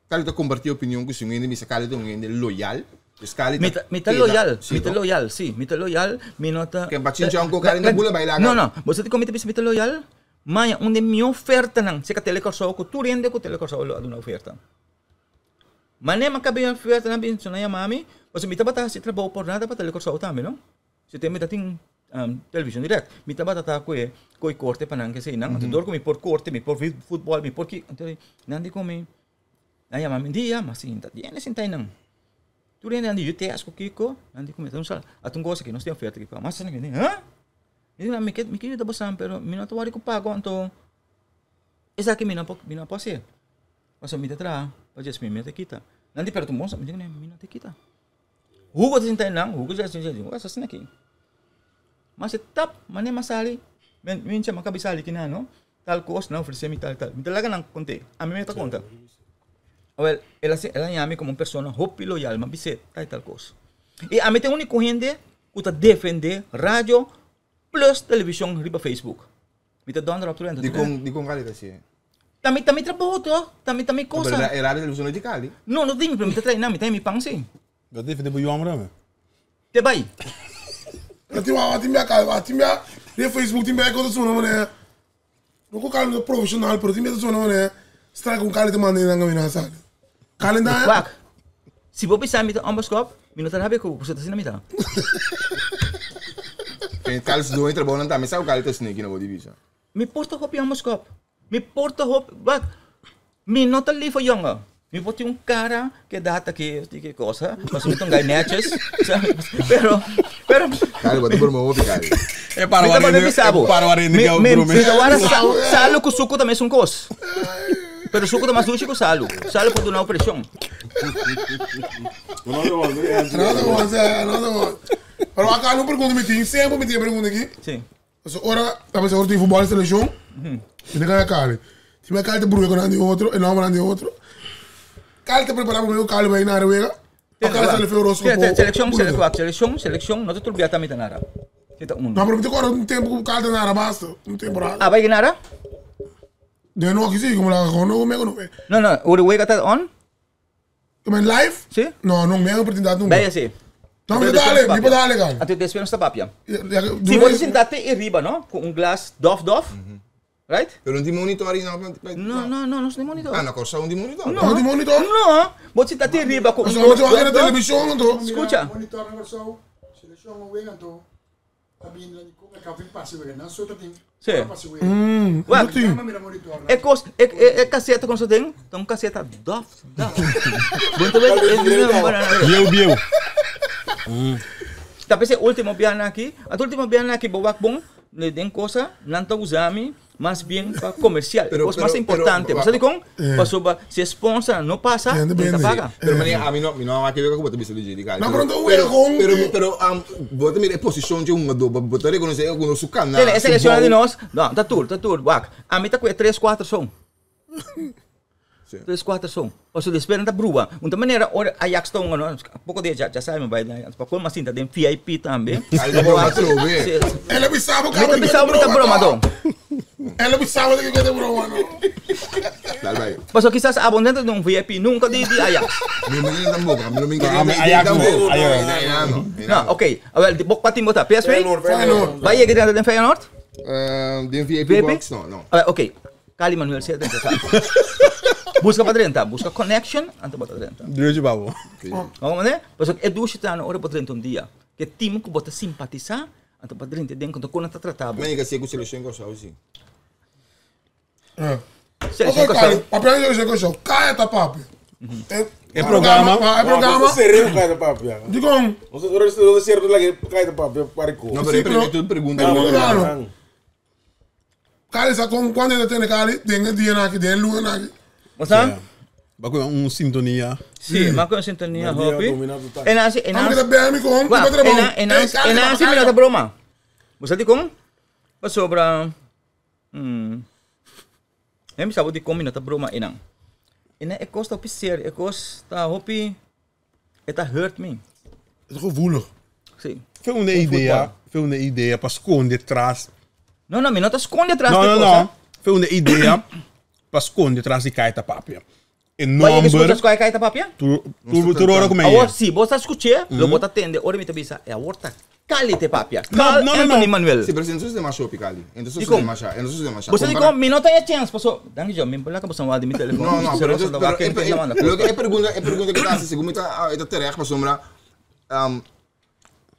[SPEAKER 6] Kali ta kompartí opinion ku si un hende bisa Kali ta un hende loyal. Dus Kali ta
[SPEAKER 5] Mi ta, mi ta loyal, mi ta loyal, si, mi ta loyal, mi no ta.
[SPEAKER 6] Ke pa chincha un ko Kali no bula bai laga.
[SPEAKER 5] No, no, bo sa dikon mi ta bisa mi ta loyal? Maña un di mi ofertanan serka Telekòrsou ku tur hende ku Telekòrsou lo a duna oferta. Manera mi a kaba e ofertanan bin sona yama mi, pasobra mi tabata hasi trabou por nada pa Telekòrsou tambe no. Si te mi ta tin television direct, mi tabata ta ku e ku e korte pa nan kesei nan. Anto dor ku mi por korte, mi por vi futbòl, mi por ki, anto nan di ku mi, nan yama mi dia, ma sinta, di hende sinta einan. Tur hende nan di UTS ku kiko, nan di ku mi, ata un cosa aki, nos tin oferta aki pa, mas mi di, ha? Mi di, mi ke mi ke yuda boso pero mi no ta wòrdu ku pago, anto esaki mi no por mi no por hasié. Pasobra mi ta traha pa djes mi, mi no ta kita. Nan di, pero tu mosa, mi di, mi no ta kita. Hugo ta sinta einan, Hugo ta sinta einan, Hugo asina aki. Mas e tap, mane mas sali, men men chama kabi sali kinan no, tal kos nan ofresé mi tal tal. Mi ta laga nan kont'é, ami mes ta konta. Awel, el a el a haña mi komo un persona hopi loyal, mi a bis'é tal i tal kos. I ami ta e úniko hende ku ta defendé radio plus televishon riba Facebook. Mi ta dònder op tur hende.
[SPEAKER 6] Dikon, dikon Cali ta hasié?
[SPEAKER 5] Ta mi, ta mi trabou toch, ta mi, ta mi
[SPEAKER 6] No,
[SPEAKER 5] kosa.
[SPEAKER 6] pero e radio i televishon no di Cali.
[SPEAKER 5] No, no di mi, pero mi ta traha einan, mi ta haña mi pan sí.
[SPEAKER 4] Bo ta defendé bo yu homber tambe?
[SPEAKER 5] Te bai.
[SPEAKER 3] Pero tin wawa tin bia Cali, tin bia riba Facebook tin bia e kos ta sona manera. No ku Cali no ta profesional, pero tin bia ta sona manera strike ku Cali ta manda nan kaminda a sali. Cali ta.
[SPEAKER 5] Wak, si bo bisa mi ta onbeskop, mi no ta rabia ku bo, pasobra ta asina mi ta.
[SPEAKER 6] E Cali su dueño trabounan tambe sa ku Cali ta sneaky na bo di bisa.
[SPEAKER 5] Mi por ta hopi onbeskop. Mi por ta hopi, wak, mi no ta lief jongen. Mi por tin un cara ke data ke ki cosa, pasobra mi ta un guy netjes, pero, pero.
[SPEAKER 6] Cali, bo ta broma hopi, Cali.
[SPEAKER 4] E para
[SPEAKER 5] Mi ta
[SPEAKER 4] warende,
[SPEAKER 5] bolbe bisa bo.
[SPEAKER 4] e para warende
[SPEAKER 5] Mi,
[SPEAKER 4] ke
[SPEAKER 5] mi,
[SPEAKER 4] broma.
[SPEAKER 5] mi ta wara sa, salu ku suku ta mesun kos. Pero suku ta mas dushi ku salu. Salu por duna bo preshon.
[SPEAKER 7] Another one,
[SPEAKER 3] Another one, sir, another one. Pero acá no pregunta mi tin, siempre mi tin e pregunta aki.
[SPEAKER 5] Sí.
[SPEAKER 3] Pasobra ora ta bisa ora tin futbol seleccion, mi ta gana Cali. Si mi Cali ta bruha cu nan di otro, e nombernan di otro. Cali ta prepara prome cu Cali bay na Noruega, o Cali sali fe horoscopo.
[SPEAKER 5] Seleccion, seleccion, seleccion, no ta tur bia ta mi ta nara. Si ta uno.
[SPEAKER 3] No, pero mi ta corda un tempo cu Cali ta nara basta, un temporada.
[SPEAKER 5] Ah, bay nara?
[SPEAKER 3] Den nochi si, como la no me no.
[SPEAKER 5] No, no, Uruguay ta on?
[SPEAKER 3] Tu men live?
[SPEAKER 5] Si.
[SPEAKER 3] No, no me oportunidad nunca.
[SPEAKER 5] Bij si.
[SPEAKER 3] No, mi dale, mi por dale, Cali.
[SPEAKER 5] Anto despues nos ta papia. Si bo ta sinta te ariba, no? Cu un glas dof dof. Right?
[SPEAKER 6] Pero no tin monitor ahí, no?
[SPEAKER 5] No, no, no, no tin monitor.
[SPEAKER 6] Ah, na Kòrsou no tin monitor?
[SPEAKER 5] No.
[SPEAKER 3] No tin monitor?
[SPEAKER 5] No. Bo sinta te ariba cu un
[SPEAKER 3] glas dof dof.
[SPEAKER 5] dof.
[SPEAKER 3] Televisión, anto.
[SPEAKER 5] Scucha.
[SPEAKER 8] Monitor na Kòrsou, seleccion a wega anto.
[SPEAKER 5] Sí. Wak, e kos, e, e, e kaseta ku nos tin, ta un kaseta dof, dof. Bo ta wet e number na
[SPEAKER 4] Bieu, bieu.
[SPEAKER 5] Ta p'esei ultimo biaha aki, anto ultimo biaha aki bo wak bon, den kosa nan ta usa mi mas bien pa comercial.
[SPEAKER 6] Pero,
[SPEAKER 5] Cos mas
[SPEAKER 6] pero,
[SPEAKER 5] importante.
[SPEAKER 6] pero,
[SPEAKER 5] Bo sa dikon? Pasobra si e sponsor no pasa,
[SPEAKER 3] Bende,
[SPEAKER 5] nan ta
[SPEAKER 3] bende.
[SPEAKER 5] paga.
[SPEAKER 6] Pero meneer, a mi no, mi no a kere ku bo ta bisa di JD Cali.
[SPEAKER 3] No,
[SPEAKER 6] Pero,
[SPEAKER 3] pero no
[SPEAKER 6] pero,
[SPEAKER 3] wega
[SPEAKER 6] pero, pero, bo ta mira e posishon di un hungadó, bo ta rekonosé ku no su kana,
[SPEAKER 5] Tene, e
[SPEAKER 6] su
[SPEAKER 5] seleccion
[SPEAKER 6] bou.
[SPEAKER 5] di nos, no, ta tur, ta tur, wak. Ami ta ku e tres, kuater son.
[SPEAKER 6] Sí.
[SPEAKER 5] Tres, kuater son. Pasobra despues nan ta brua. Un ta manera ora Ajax ta hunga, no, poko dia dja sa mi bai na Ajax. Pa colmo a sinta den VIP tambe.
[SPEAKER 6] Cali ta broma atrobe.
[SPEAKER 5] Sí.
[SPEAKER 3] El a bisa bo
[SPEAKER 5] Mi ta bisa bo mi ta broma do.
[SPEAKER 3] El a bisa bo di ke ta broma no.
[SPEAKER 6] Dal bai.
[SPEAKER 5] Pasobra kisas abo no ta den un VIP nunca di di Ajax.
[SPEAKER 6] Mi no mira tampoco, mi no mi
[SPEAKER 4] No, ami Ajax no. Ajax.
[SPEAKER 5] No, ok. Awel, bo kua team bo ta? PSV?
[SPEAKER 7] Feyenoord, Feyenoord.
[SPEAKER 5] Bai yega den Feyenoord?
[SPEAKER 6] Den VIP
[SPEAKER 5] VIP?
[SPEAKER 6] box no, no.
[SPEAKER 5] Awel, ok. Cali Manuel sea drenta sa. Busca pa drenta, busca connection, anto bo ta drenta.
[SPEAKER 4] Druchi pa bo.
[SPEAKER 5] Bo comprende? Pasobra e dushi ta ora bo drenta un dia. Ke team ku bo ta simpatisa, anto bo drenta den konta kon nan ta trata bo.
[SPEAKER 6] Men ka siya ku seleccion Kòrsou si.
[SPEAKER 5] Seleccion
[SPEAKER 3] Ok,
[SPEAKER 5] Kòrsou.
[SPEAKER 3] Cali, papia di seleccion Kòrsou. Kaya ta papia.
[SPEAKER 4] E programa.
[SPEAKER 3] E programa.
[SPEAKER 7] Sereno kaya ta papia.
[SPEAKER 3] Dikon?
[SPEAKER 7] Nos ta sierto laki kaya ta papia pariko.
[SPEAKER 6] No, pero e
[SPEAKER 3] pero-
[SPEAKER 6] pregunta.
[SPEAKER 3] Pregunta. Cali sa con cuando ta tene Cali den e dia aki den e luna aki.
[SPEAKER 5] Bo sa?
[SPEAKER 4] Ba cu un sintonia.
[SPEAKER 5] Si, ma cu un sintonia hopi. E nan si, e nan
[SPEAKER 3] Amo ta bel mi con,
[SPEAKER 5] Wak,
[SPEAKER 3] mi trabou.
[SPEAKER 5] e nan, e nan, e nan si mi no ta broma. Bo sa dikon? Pasobra, hmm, e mi sa bo dikon mi no ta broma e nan. E nan e kos ta hopi serio, e kos ta hopi, e ta hurt mi.
[SPEAKER 3] E ta gevoelig.
[SPEAKER 5] Si.
[SPEAKER 4] Fe una idea, fe una idea pa sconde tras.
[SPEAKER 5] No, no, mi no ta sconde tras
[SPEAKER 4] No,
[SPEAKER 5] di
[SPEAKER 4] no,
[SPEAKER 5] cosa.
[SPEAKER 4] no. Fe una idea pa sconde tras di Kaita Papia. E
[SPEAKER 5] Bai yega
[SPEAKER 4] nomber.
[SPEAKER 5] scucha scoe Kaita Papia?
[SPEAKER 4] Tur, tur, tur ora cu
[SPEAKER 5] Awor, si bo ta scuché, lo bo ta tende ora mi ta bisa, e awor ta Cali te papia.
[SPEAKER 4] No,
[SPEAKER 5] Carl
[SPEAKER 4] no, no,
[SPEAKER 5] Anthony
[SPEAKER 4] no.
[SPEAKER 5] Manuel.
[SPEAKER 6] Si, pero si entonces demasiado hopi, Cali. Entonces
[SPEAKER 5] Dikon?
[SPEAKER 6] demasiado, entonces demasiado.
[SPEAKER 5] Bo sa dikon, mi no ta e chance, paso, danki Dios, mi por laga boso wak di mi telefon.
[SPEAKER 6] No, no, pero,
[SPEAKER 5] Celoso
[SPEAKER 6] entonces,
[SPEAKER 5] ta
[SPEAKER 6] pero,
[SPEAKER 5] wak ken ken ta manda
[SPEAKER 6] lo que
[SPEAKER 5] foto.
[SPEAKER 6] e pregunta, e pregunta que ta hace, según mi ta, ah, e ta terecht, pasobra,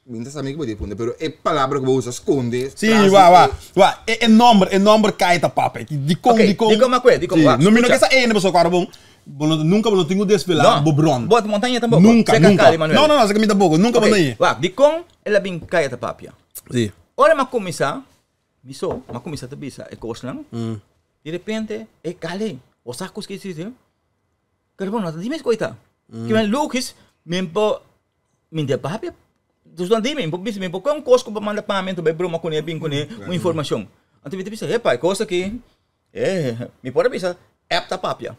[SPEAKER 6] mi no ta sabi ke bo ta pone, pero e palabra ku bo usa skonde.
[SPEAKER 4] Sí,
[SPEAKER 6] tras di
[SPEAKER 4] wa, wa,
[SPEAKER 6] e-
[SPEAKER 4] wa. E, e nomber, e nomber Kaita Papia. Dikon,
[SPEAKER 5] Ok,
[SPEAKER 4] dikon.
[SPEAKER 5] dikon ma kue, dikon,
[SPEAKER 4] Sí.
[SPEAKER 5] wa,
[SPEAKER 4] No, mi no
[SPEAKER 5] skucha.
[SPEAKER 4] ke sa ene, pasobra kòrda bon, bo no, nunka bo no tin ku desvelá
[SPEAKER 5] No,
[SPEAKER 4] bo bron.
[SPEAKER 5] bo montaña tampoco.
[SPEAKER 4] Nunka,
[SPEAKER 5] Seka
[SPEAKER 4] nunka.
[SPEAKER 5] Cali, Manuel.
[SPEAKER 4] No, no, no, seka mi tampoco. Nunka bo
[SPEAKER 5] Ok,
[SPEAKER 4] no ye.
[SPEAKER 5] wak, dikon el a bin Kaita Papia?
[SPEAKER 4] Sí.
[SPEAKER 5] Ora mi a kuminsá, mi so, mi a kuminsá ta bisa e kosnan, di repente, e Cali, bo sa kos ke hiciste? Pero bo no ta di mes koita. Ke men logis, mi por, mi ta papia, dus nan di mi, mi por bisa, mi por kohe un kos ku bo manda pa mi, anto bai broma kuné, bin kuné, un informashon. Anto mi ta bisa, epa, e kos aki, eh, mi por a bisa, app ta papia.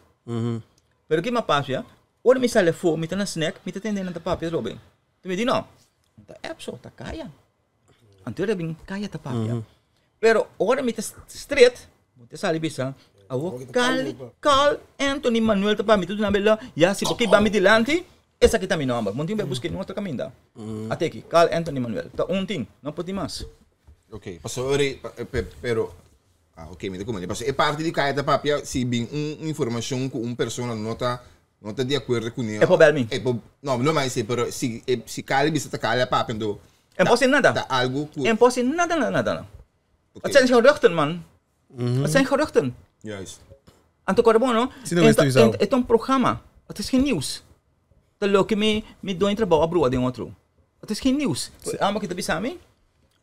[SPEAKER 5] Pero ki mi a papia, ora mi sali afó, mi ta na snack, mi ta tende nan ta papia atrobe. Tu mi di no, no ta app so, ta kaya. Anto era bin kaya ta papia. Pero ora mi ta street, bo ta sali bisa, awor Carl, Carl Anthony Manuel ta papia, mi ta duna bela, ya si bo kiba mi dilanti, esaki ta mi nomber. Bo tin bai buska en otro kaminda. Ate aki, Carl Anthony Manuel. Ta un tin, no por tin mas.
[SPEAKER 6] Ok, pasobra pero Ah, ok, mi ta comprende. Pasobra e parti di kaya ta papia si bin un informacion cu un persona no ta no ta di acuerdo cune.
[SPEAKER 5] E por bel mi.
[SPEAKER 6] E por, no, no mas esey, pero si e si Cali bisa ta Cali a papia anto
[SPEAKER 5] E por haci nada.
[SPEAKER 6] ta algo cu.
[SPEAKER 5] E por haci nada, nada, nada.
[SPEAKER 6] Ok.
[SPEAKER 5] Het zijn geruchten, man. Het zijn geruchten.
[SPEAKER 6] Juist.
[SPEAKER 5] Anto kòrda bon, no?
[SPEAKER 4] Si no mester bisa.
[SPEAKER 5] E ta un programa. Het is geen nieuws. Ta loke mi mi doño trabou a brua den otro. Het is geen nieuws. Amo ki ta bisa mi.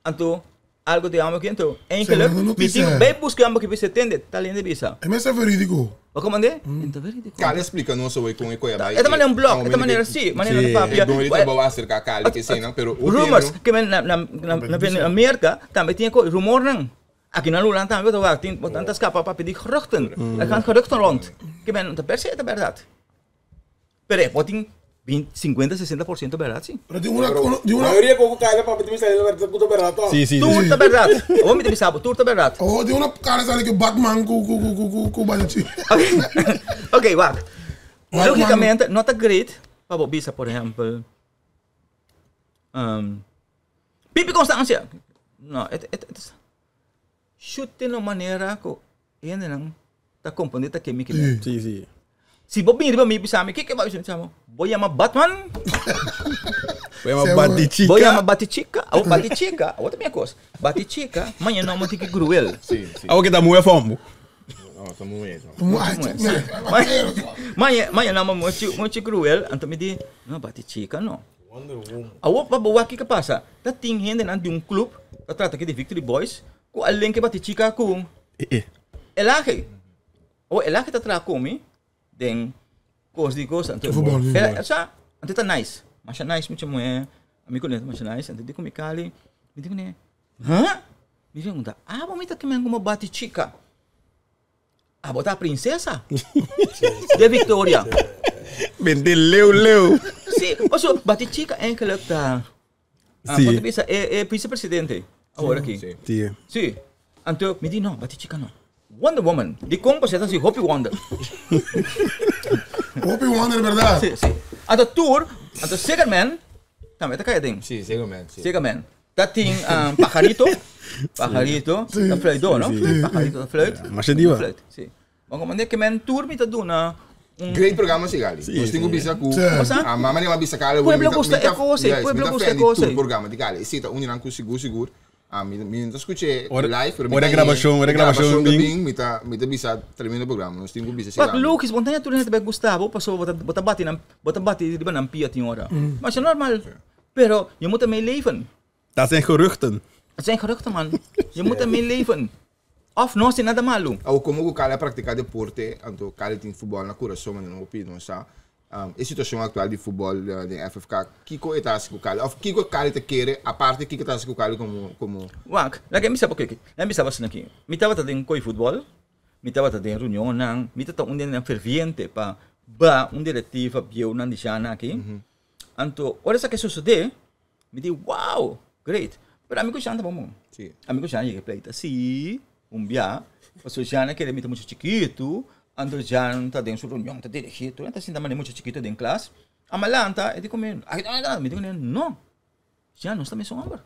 [SPEAKER 5] Anto algo di amo ki anto eigenlijk
[SPEAKER 3] no
[SPEAKER 5] mi
[SPEAKER 3] noticia.
[SPEAKER 5] tin bay busca amo ki bisa tende ta lende bisa.
[SPEAKER 3] E mester verídico.
[SPEAKER 5] Bo komandé? E ta verídico.
[SPEAKER 6] Cali a splica nos awor con e koe a bai.
[SPEAKER 5] E ta manera un blog, e ta manera si, manera ta papia.
[SPEAKER 6] E doño di trabou a acerca Cali ke eseinan, pero hopi
[SPEAKER 5] Rumors,
[SPEAKER 6] hende
[SPEAKER 5] ke men na na na Amerika tambe tin e ko rumornan. Aki na Lula tambe bo ta wak tin bo ta skapa papia di geruchten. Er gaan geruchten rond. Ke men no ta per se e ta bèrdat. Pero e por tin 20, 50, 60% bèrdat si.
[SPEAKER 3] Pero di una, di una.
[SPEAKER 7] Mayoria ku kaya papia ta bisa e bèrdat ku ta bèrdat tòg.
[SPEAKER 4] Si, si,
[SPEAKER 5] Tur ta bèrdat. Awor mi ta bisa bo, tur ta bèrdat.
[SPEAKER 3] Awor di una kara sali ku Batman ku ku ku ku ku banchi.
[SPEAKER 5] Ok, wak. Logikamente no ta great pa bo bisa por ehèmpel Pipi Constancia. No, et et et shoot den un manera ku hendenan ta komprondé ta ke mi ke mi.
[SPEAKER 4] Sí, sí.
[SPEAKER 5] Si bo bini riba mi bisa mi, kiko bo bisa mi? Bo yama Batman?
[SPEAKER 4] Bo yama Batichica?
[SPEAKER 5] Bo yama Batichica? Awor Batichica, awor ta mi e kos. Batichica, maña nomber tin ki gruel.
[SPEAKER 6] Sí, sí.
[SPEAKER 4] Awor ke ta muhe fòmbu.
[SPEAKER 6] No, ta muhe.
[SPEAKER 5] Maña, maña nomber mucho, mucho gruel, anto mi di, no, Batichica no.
[SPEAKER 7] Wonder Woman.
[SPEAKER 5] Awor pa bo wak kiko pasa, ta tin hendenan di un club ta trata aki di Victory Boys ku a lenke bati chika ku Elahe. Awor Elahe ta traha ku mi den kos di kos anto sa anto ta nice, masha nice mucha muhé, ami ku ne ta masha nice anto di ku mi kali mi di kuné huh? Mi pregunta abo mi ta kimen komo bati chika? Abo ta princesa de Victoria.
[SPEAKER 4] Bente leu leu.
[SPEAKER 5] Sí, paso bati chica eigenlijk ta. Ah,
[SPEAKER 4] Sí.
[SPEAKER 5] Ponte bisa e e vicepresidente awor aki.
[SPEAKER 6] Sí.
[SPEAKER 4] Sí.
[SPEAKER 5] Sí. Anto mi di no, bati chica no. Wonder Woman. Di kon pasobra ta si hopi wonder.
[SPEAKER 3] Hopi wonder, verdad?
[SPEAKER 5] Sí, sí. Anto tur, anto Sigerman tambe ta kaya den.
[SPEAKER 6] Sí, Sigerman, sí.
[SPEAKER 5] Sigerman. Ta tin um, pajarito, pajarito, ta fluit do, no? Pajarito ta fluit.
[SPEAKER 4] Masha diva.
[SPEAKER 5] Fluit, si. Maar como ke men tur mi ta duna un
[SPEAKER 6] Great programa si Gali. Nos tin ku bisa ku
[SPEAKER 5] Cosa?
[SPEAKER 6] a mama ni bisa Gali.
[SPEAKER 5] Pueblo gusta e cosa, pueblo gusta e cosa.
[SPEAKER 6] Tur programa di Gali. Si ta uninan ku sigur sigur. A mi mi no ta skuché
[SPEAKER 4] Ora-
[SPEAKER 6] live, pero mi
[SPEAKER 4] ora
[SPEAKER 6] ta
[SPEAKER 4] grabashon, ora grabashon
[SPEAKER 6] ta
[SPEAKER 4] bin.
[SPEAKER 6] bin, mi ta mi ta bisa tremendo programa. Nos tin ku bisa si
[SPEAKER 5] Pak
[SPEAKER 6] Gali.
[SPEAKER 5] logisch, want dan tur gente bij Gustavo, paso bota bota bati nan, bota bati riba nan pia tin ora. Maar is normal. Pero je moet ermee leven.
[SPEAKER 4] Dat zijn geruchten.
[SPEAKER 5] Het zijn geruchten, man. Je moet ermee leven. Of no, sin nada malo.
[SPEAKER 6] Awo komo ku Cali a praktiká deporte, anto Cali tin futbòl na kurason, manera no hopi nos sa e situashon aktual di futbòl den FFK. Kiko e ta hasi ku Cali? Òf kiko Cali ta kere aparte kiko ta hasi ku Cali komo komo.
[SPEAKER 5] Wak, laga mi bisa bo kiki. Laga mi bisa bo asina aki. Mi tabata den koi futbòl, mi tabata den reunionnan, mi ta un den ferviente pa ba un direktiva bieunan di shana aki. Anto, ora esaki a sosodé, mi di, wow, great. Pero ami ku Jean ta bon bon.
[SPEAKER 6] Sí.
[SPEAKER 5] Ami ku Jean yega e pleita sí, un bia. Pasobra Jean a kere mi ta mucha chikitu, anto Jean ta den su reunion ta dirigí tur, e ta sinta manera mucha chikitu den klas. Ama lanta, e di ku mi, mi di ku no, Jean nos ta mesun homber.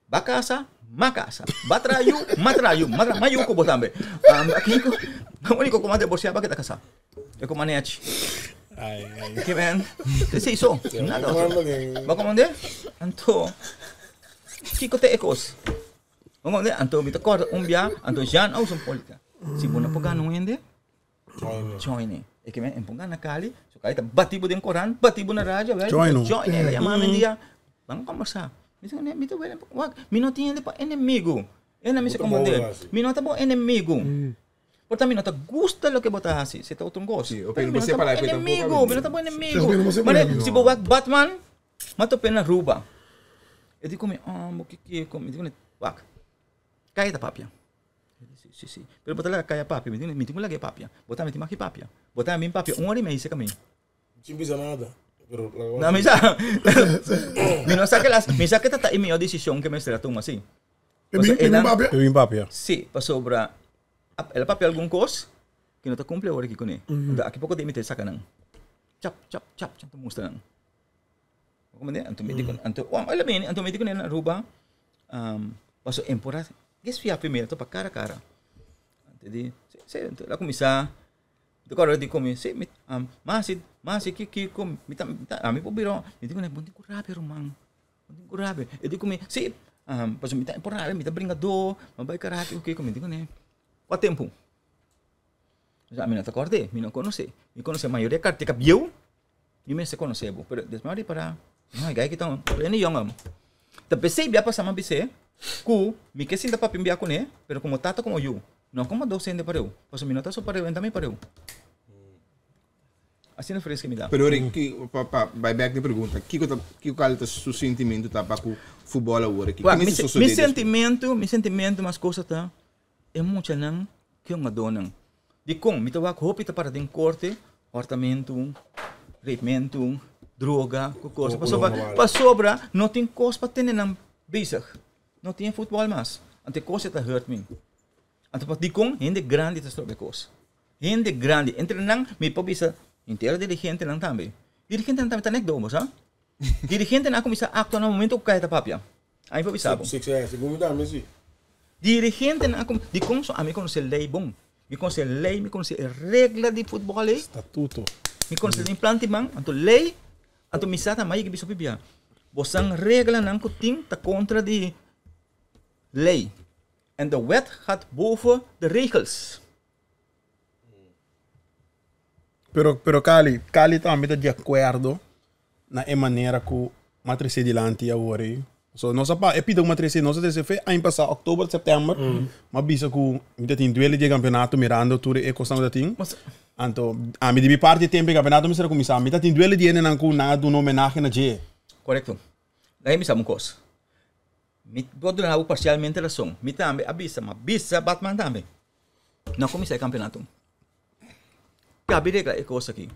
[SPEAKER 5] Ba casa, ma casa. Ba traha yu, ma traha yu. Ma traha ma yu ku bo tambe. Kiko, úniko ku m'a divorsiá pa keda kasá. E ku manechi. Ke men, esei so, nada otro. Bo komand'é? Anto, kiko ta e kos? Bo komand'é? Anto mi ta kòrda un bia, anto Jean a usa un polika. Si bo no por gana un hende, Join e. E ke men e ponga na kali, so kali ta bati bo den koran, bati bo na radio, wel,
[SPEAKER 4] Join no.
[SPEAKER 5] Join e, yama mi dia, ban kombersa. Mi ta mi ta wele, wak, mi no tin hende pa enemigo. E na mi se komprende, mi no ta bo enemigo. Por ta mi no ta gusta loke bo ta hasi, se ta otro kos.
[SPEAKER 6] Sí, ok,
[SPEAKER 5] Pero
[SPEAKER 6] no
[SPEAKER 5] mi no
[SPEAKER 6] por
[SPEAKER 5] ta bo
[SPEAKER 6] separá e tampoco,
[SPEAKER 5] enemigo, mi no ta bo enemigo.
[SPEAKER 3] Sí, ok, no por separá.
[SPEAKER 5] Mane, si bo wak Batman, m'a tope na Aruba. E di ku mi, oh, bo kiko, mi di ku mi, wak, kaya ta papia. Si, si, si. Pero bo ta laga kaya papia, mi tin, mi tin ku laga e papia. Bo tambe tin maki papia. Bo tambe bin papia un ora i mei seka mi.
[SPEAKER 7] Sin bisa nada. Pero laga
[SPEAKER 5] No, mi sa. Mi no sa ke las, mi sa ke ta ta e mihó desishon ke mester a tuma, si.
[SPEAKER 3] E bin, e bin papia?
[SPEAKER 4] E bin papia.
[SPEAKER 5] Si, pasobra el a papia algun kos ke no ta kumpli awor aki kuné. Anto aki poko den mi ta saka nan. Chap, chap, chap, chap ta mustra nan. Bo comprende? Anto mi di ku, anto, el a bini, anto mi di kuné na Aruba, pasobra e por a desfia primero pa kara kara. Anto di, si, si, anto el a kuminsá. Di kòrda di komi, si, mi, masi, masi, ki, ki, komi, mi ta, mi ta, ami por bira, mi di kuné, bo tin ku rabia ruman, bo tin ku rabia. E di ku mi, si, pasobra mi ta por rabia, mi ta bringadó, mi a bai karate ku kiko, mi di kuné, kua tempu? Ami no ta kòrd'é, mi no konosé, mi konosé mayoria kartika bieu, Mi mester konosé bo, pero despues mi a ripará, no, e gai aki ta un pleno yòngèm. Ta p'esei bia pasá mi a bis'é ku mi ke sinta papia bia kuné, pero komo tata komo yu, no komo dos hende pareu, pasobra mi no ta su pareu, e ta mi pareu. Asina fres ke mi ta.
[SPEAKER 6] Pero Rick, ki, pa, pa bai bèk na e pregunta, kiko ta, kiko kal ta su sentimentu ta pa ku futbòl awor aki?
[SPEAKER 5] Wak,
[SPEAKER 6] Ki
[SPEAKER 5] mi,
[SPEAKER 6] mester
[SPEAKER 5] mi
[SPEAKER 6] sosodé despues?
[SPEAKER 5] sentimentu, mi sentimentu mas kosa ta e muchanan ke hungadónan. Dikon? Mi ta wak hopi ta para den korte, hòrtamentu, reipmentu, droga, ku kos. Pasobra, pasobra no tin kos pa tene nan bezig. No tin e futbòl mas. Anto e kos ei ta hurt mi. Anto pa dikon hende grandi ta stroba e kos. Hende grandi, entre nan mi por bisa henter dirigentenan tambe. Dirigentenan tambe ta nek dobo, sa. Dirigentenan a kuminsá aktua na momento ku kaya ta papia. Ami por bisa bo.
[SPEAKER 7] Segun mi tambe si.
[SPEAKER 5] Dirigentenan a kuminsá, dikon so ami konosé lei bon. Mi konosé lei, mi konosé e regla di futbòl ei.
[SPEAKER 4] Statuto.
[SPEAKER 5] Mi konosé den plan di man, anto lei, anto mi sa tambe yega bisa pibia. Bosan reglanan ku tin ta kontra di lei. En de wet gaat boven de regels.
[SPEAKER 4] Pero, pero Cali, Cali tambe ta di acuerdo na e manera cu m'a trece dilanti awor ey. So, nos a pa, e pida cu m'a trece, nos a trece fe aña pasa, october, september, m'a bisa cu mi ta tin duele di e campeonato mirando tur e cosnan cu ta tin. Anto, ami di mi parti e tempo e campeonato mester a cuminsa, mi ta tin duele di hendenan cu nan a duna homenahe na dje.
[SPEAKER 5] Correcto. Laga mi bisa un cos. Mi por duna bo parcialmente razon. Mi tambe a bisa, m'a bisa Batman tambe. No cuminsa e campeonato. Cabe regla e cos aki.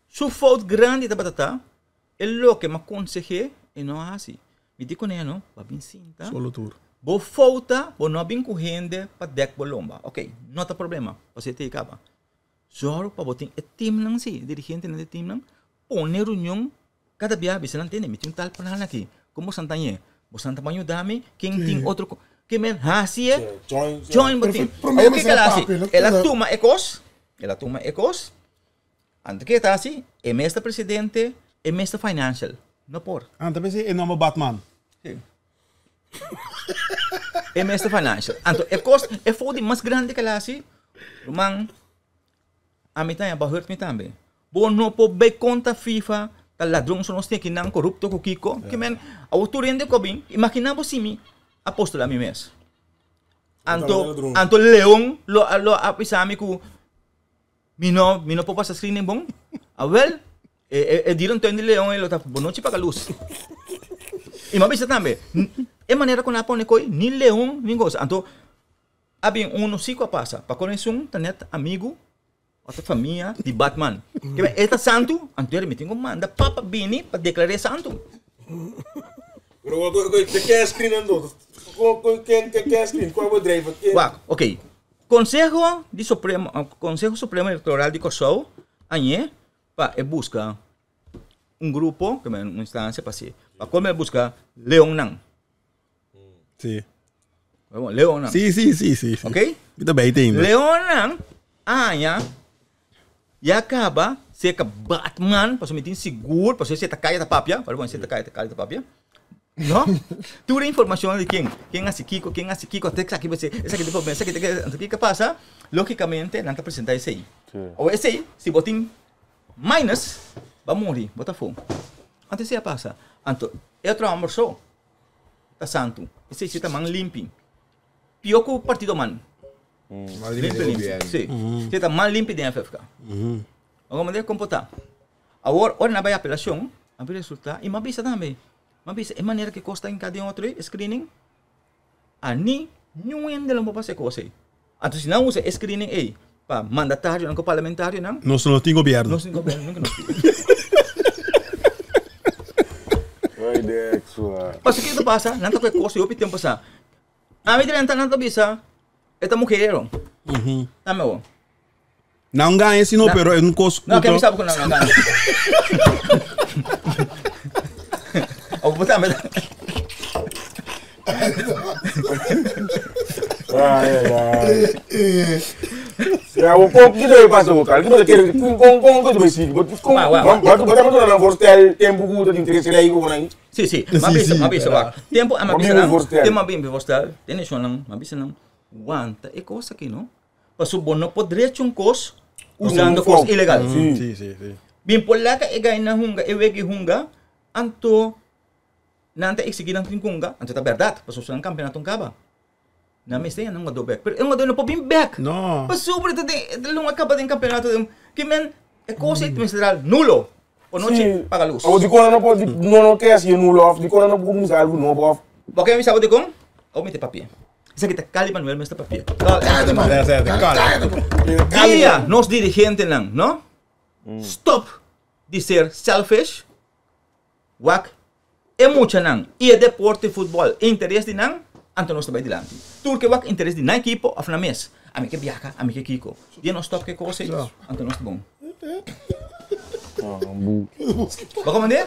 [SPEAKER 5] Su fout grandi tabata ta e loke m'a conseh'é e no a haci. Mi di cun'é no, bo a bin sinta.
[SPEAKER 4] Solo tur.
[SPEAKER 5] Bo fouta, bo no a bin cu hende pa dek bo lomba. Ok, no ta problema, pasobra e ta caba. Zorg pa bo tin e teamnan si, e dirigentenan di e teamnan, pone reunion Kada bia bisa nan tende mi tin un tal plan aki. Kon bosan ta ñe? Bosan ta ban yuda mi? Ken tin otro ko? Ke men hasi e? Join bo tin. Awor ke el a hasi? El a tuma e kos, el a tuma e kos, anto ke e ta hasi? E mes ta presidente, e mes ta financial. No por.
[SPEAKER 4] Ah, ta p'esei e nomber Batman.
[SPEAKER 5] Si. E mes ta financial. Anto e kos, e fout di mas grandi ke el a hasi, ruman, Ami ta bo hurt mi tambe. Bo no por bay contra FIFA ta ladron so nos tin aki nan corupto cu kico. Ke men awor tur hende cu a bin imagina bo si mi a postula mi mes. Anto anto Leon lo a lo a bisa mi cu mi no mi no por pasa screening bon. Awel e e e dierentuin di Leon e lo ta bonochi paga luz. Y mi a bisa tambe e manera cu nan a pone coy ni Leon ni cosa anto A bin unu si ku a pasa. Pa kon esun ta net amigu o ta famia di Batman. Ke men e ta santu, anto mi tin ku manda papa bini pa deklar'é santu.
[SPEAKER 7] Pero ke ken screen anto? Ken ken screen? Kua bedrijf?
[SPEAKER 5] Wak, ok. Konseho di Supremo, Konseho Supremo Elektoral di Kòrsou a ñe pa e buska un grupo, ke men un instansia pa si. Pa kon e buska leonnan.
[SPEAKER 4] Sí.
[SPEAKER 5] Leonnan.
[SPEAKER 4] Sí, sí, sí, sí.
[SPEAKER 5] Ok?
[SPEAKER 4] Mi ta bij ainda.
[SPEAKER 5] Leonnan aña ya caba cerca Batman, pasobra mi tin sigur, pasobra si e ta caya ta papia, para si e ta caya ta papia. No? Tur e informacion di ken, ken haci kico, ken haci kico, te esaki bo esaki ta problema, esaki ta anto kico a pasa? Logicamente nan ta presenta esey. Awor esey, si bo tin minus, bo a muri, bo ta afo. Anto esey a pasa. Anto e otro homber so. ta santu. Esei si ta man limpi. Pio ku partido man. Limpi limpi. Si. Si ta man limpi den FFK. Awor manera kon por ta. Awor ora nan bai apelashon a bin resulta i mi a bisa tambe. Mi a bisa e manera ku e kos ta hinká den otro ei, e screening, a ni niun hende lo por pasa e kos ei. Anto si nan usa e screening ei pa mandatarionan ku parlamentarionan.
[SPEAKER 4] Nos no tin gobierno.
[SPEAKER 5] Nos tin gobierno nunka nos tin.
[SPEAKER 7] Ay Dex wa.
[SPEAKER 5] Pasobra kiko ta pasa? Nan ta kohe kos hopi tempu pasa. Ami drenta nan ta bisa e ta mujero. Dame awor.
[SPEAKER 4] Nan gaña si no, pero e un kos
[SPEAKER 5] No, ke mi sabi ku nan no gaña. Of bo tambe.
[SPEAKER 7] Ay, ay, ay. Ja, o kon kito e pasa o kal. Kito kere kon kon kon kito be sigi. But kon
[SPEAKER 5] Wa, wa, wa.
[SPEAKER 7] wat wat wat dan voorstel tempo ku dat interesse rei ko nan.
[SPEAKER 5] Si, si. Ma bisa, ma bisa wak. Tempo a ma
[SPEAKER 7] Wat
[SPEAKER 5] bisa
[SPEAKER 7] bin
[SPEAKER 5] nan.
[SPEAKER 7] voorstel?
[SPEAKER 5] Tempo a bin voorstel. Tene shon nan, ma bisa nan. Wanta e kos aki no. Paso bo no por drecha un kos usando kos ilegal.
[SPEAKER 7] Sí.
[SPEAKER 4] Sí, sí, sí.
[SPEAKER 5] Bin por laka e gaina hunga, e wegi hunga, anto nan ta exigi nan tin hunga, anto ta berdad, paso su nan campeonato caba. Nan mester nan hungador bek, pero e hungador no por bin bek.
[SPEAKER 4] No.
[SPEAKER 5] Pasobra ta den, e lunga caba den campeonato, ke men e kos ei mester dal nulo. O nochi paga luz.
[SPEAKER 7] O di kon no por no no ke hasi nulo of di kon no por kuminsá algu nobo of.
[SPEAKER 5] Bo ke mi sa bo di kon? Abo mi te papia. Esaki ta Cali Manuel mester papia. Dia nos dirigentenan no stop di ser selfish wak e muchanan y e deporte futbol interes di nan anto nos ta bay dilanti. Tur ke wak interes di nan ekipo of nan mes. Ami ke biaha ami ke kiko. Dia nos stop ke kos ey anto nos ta bon. Bo komprende?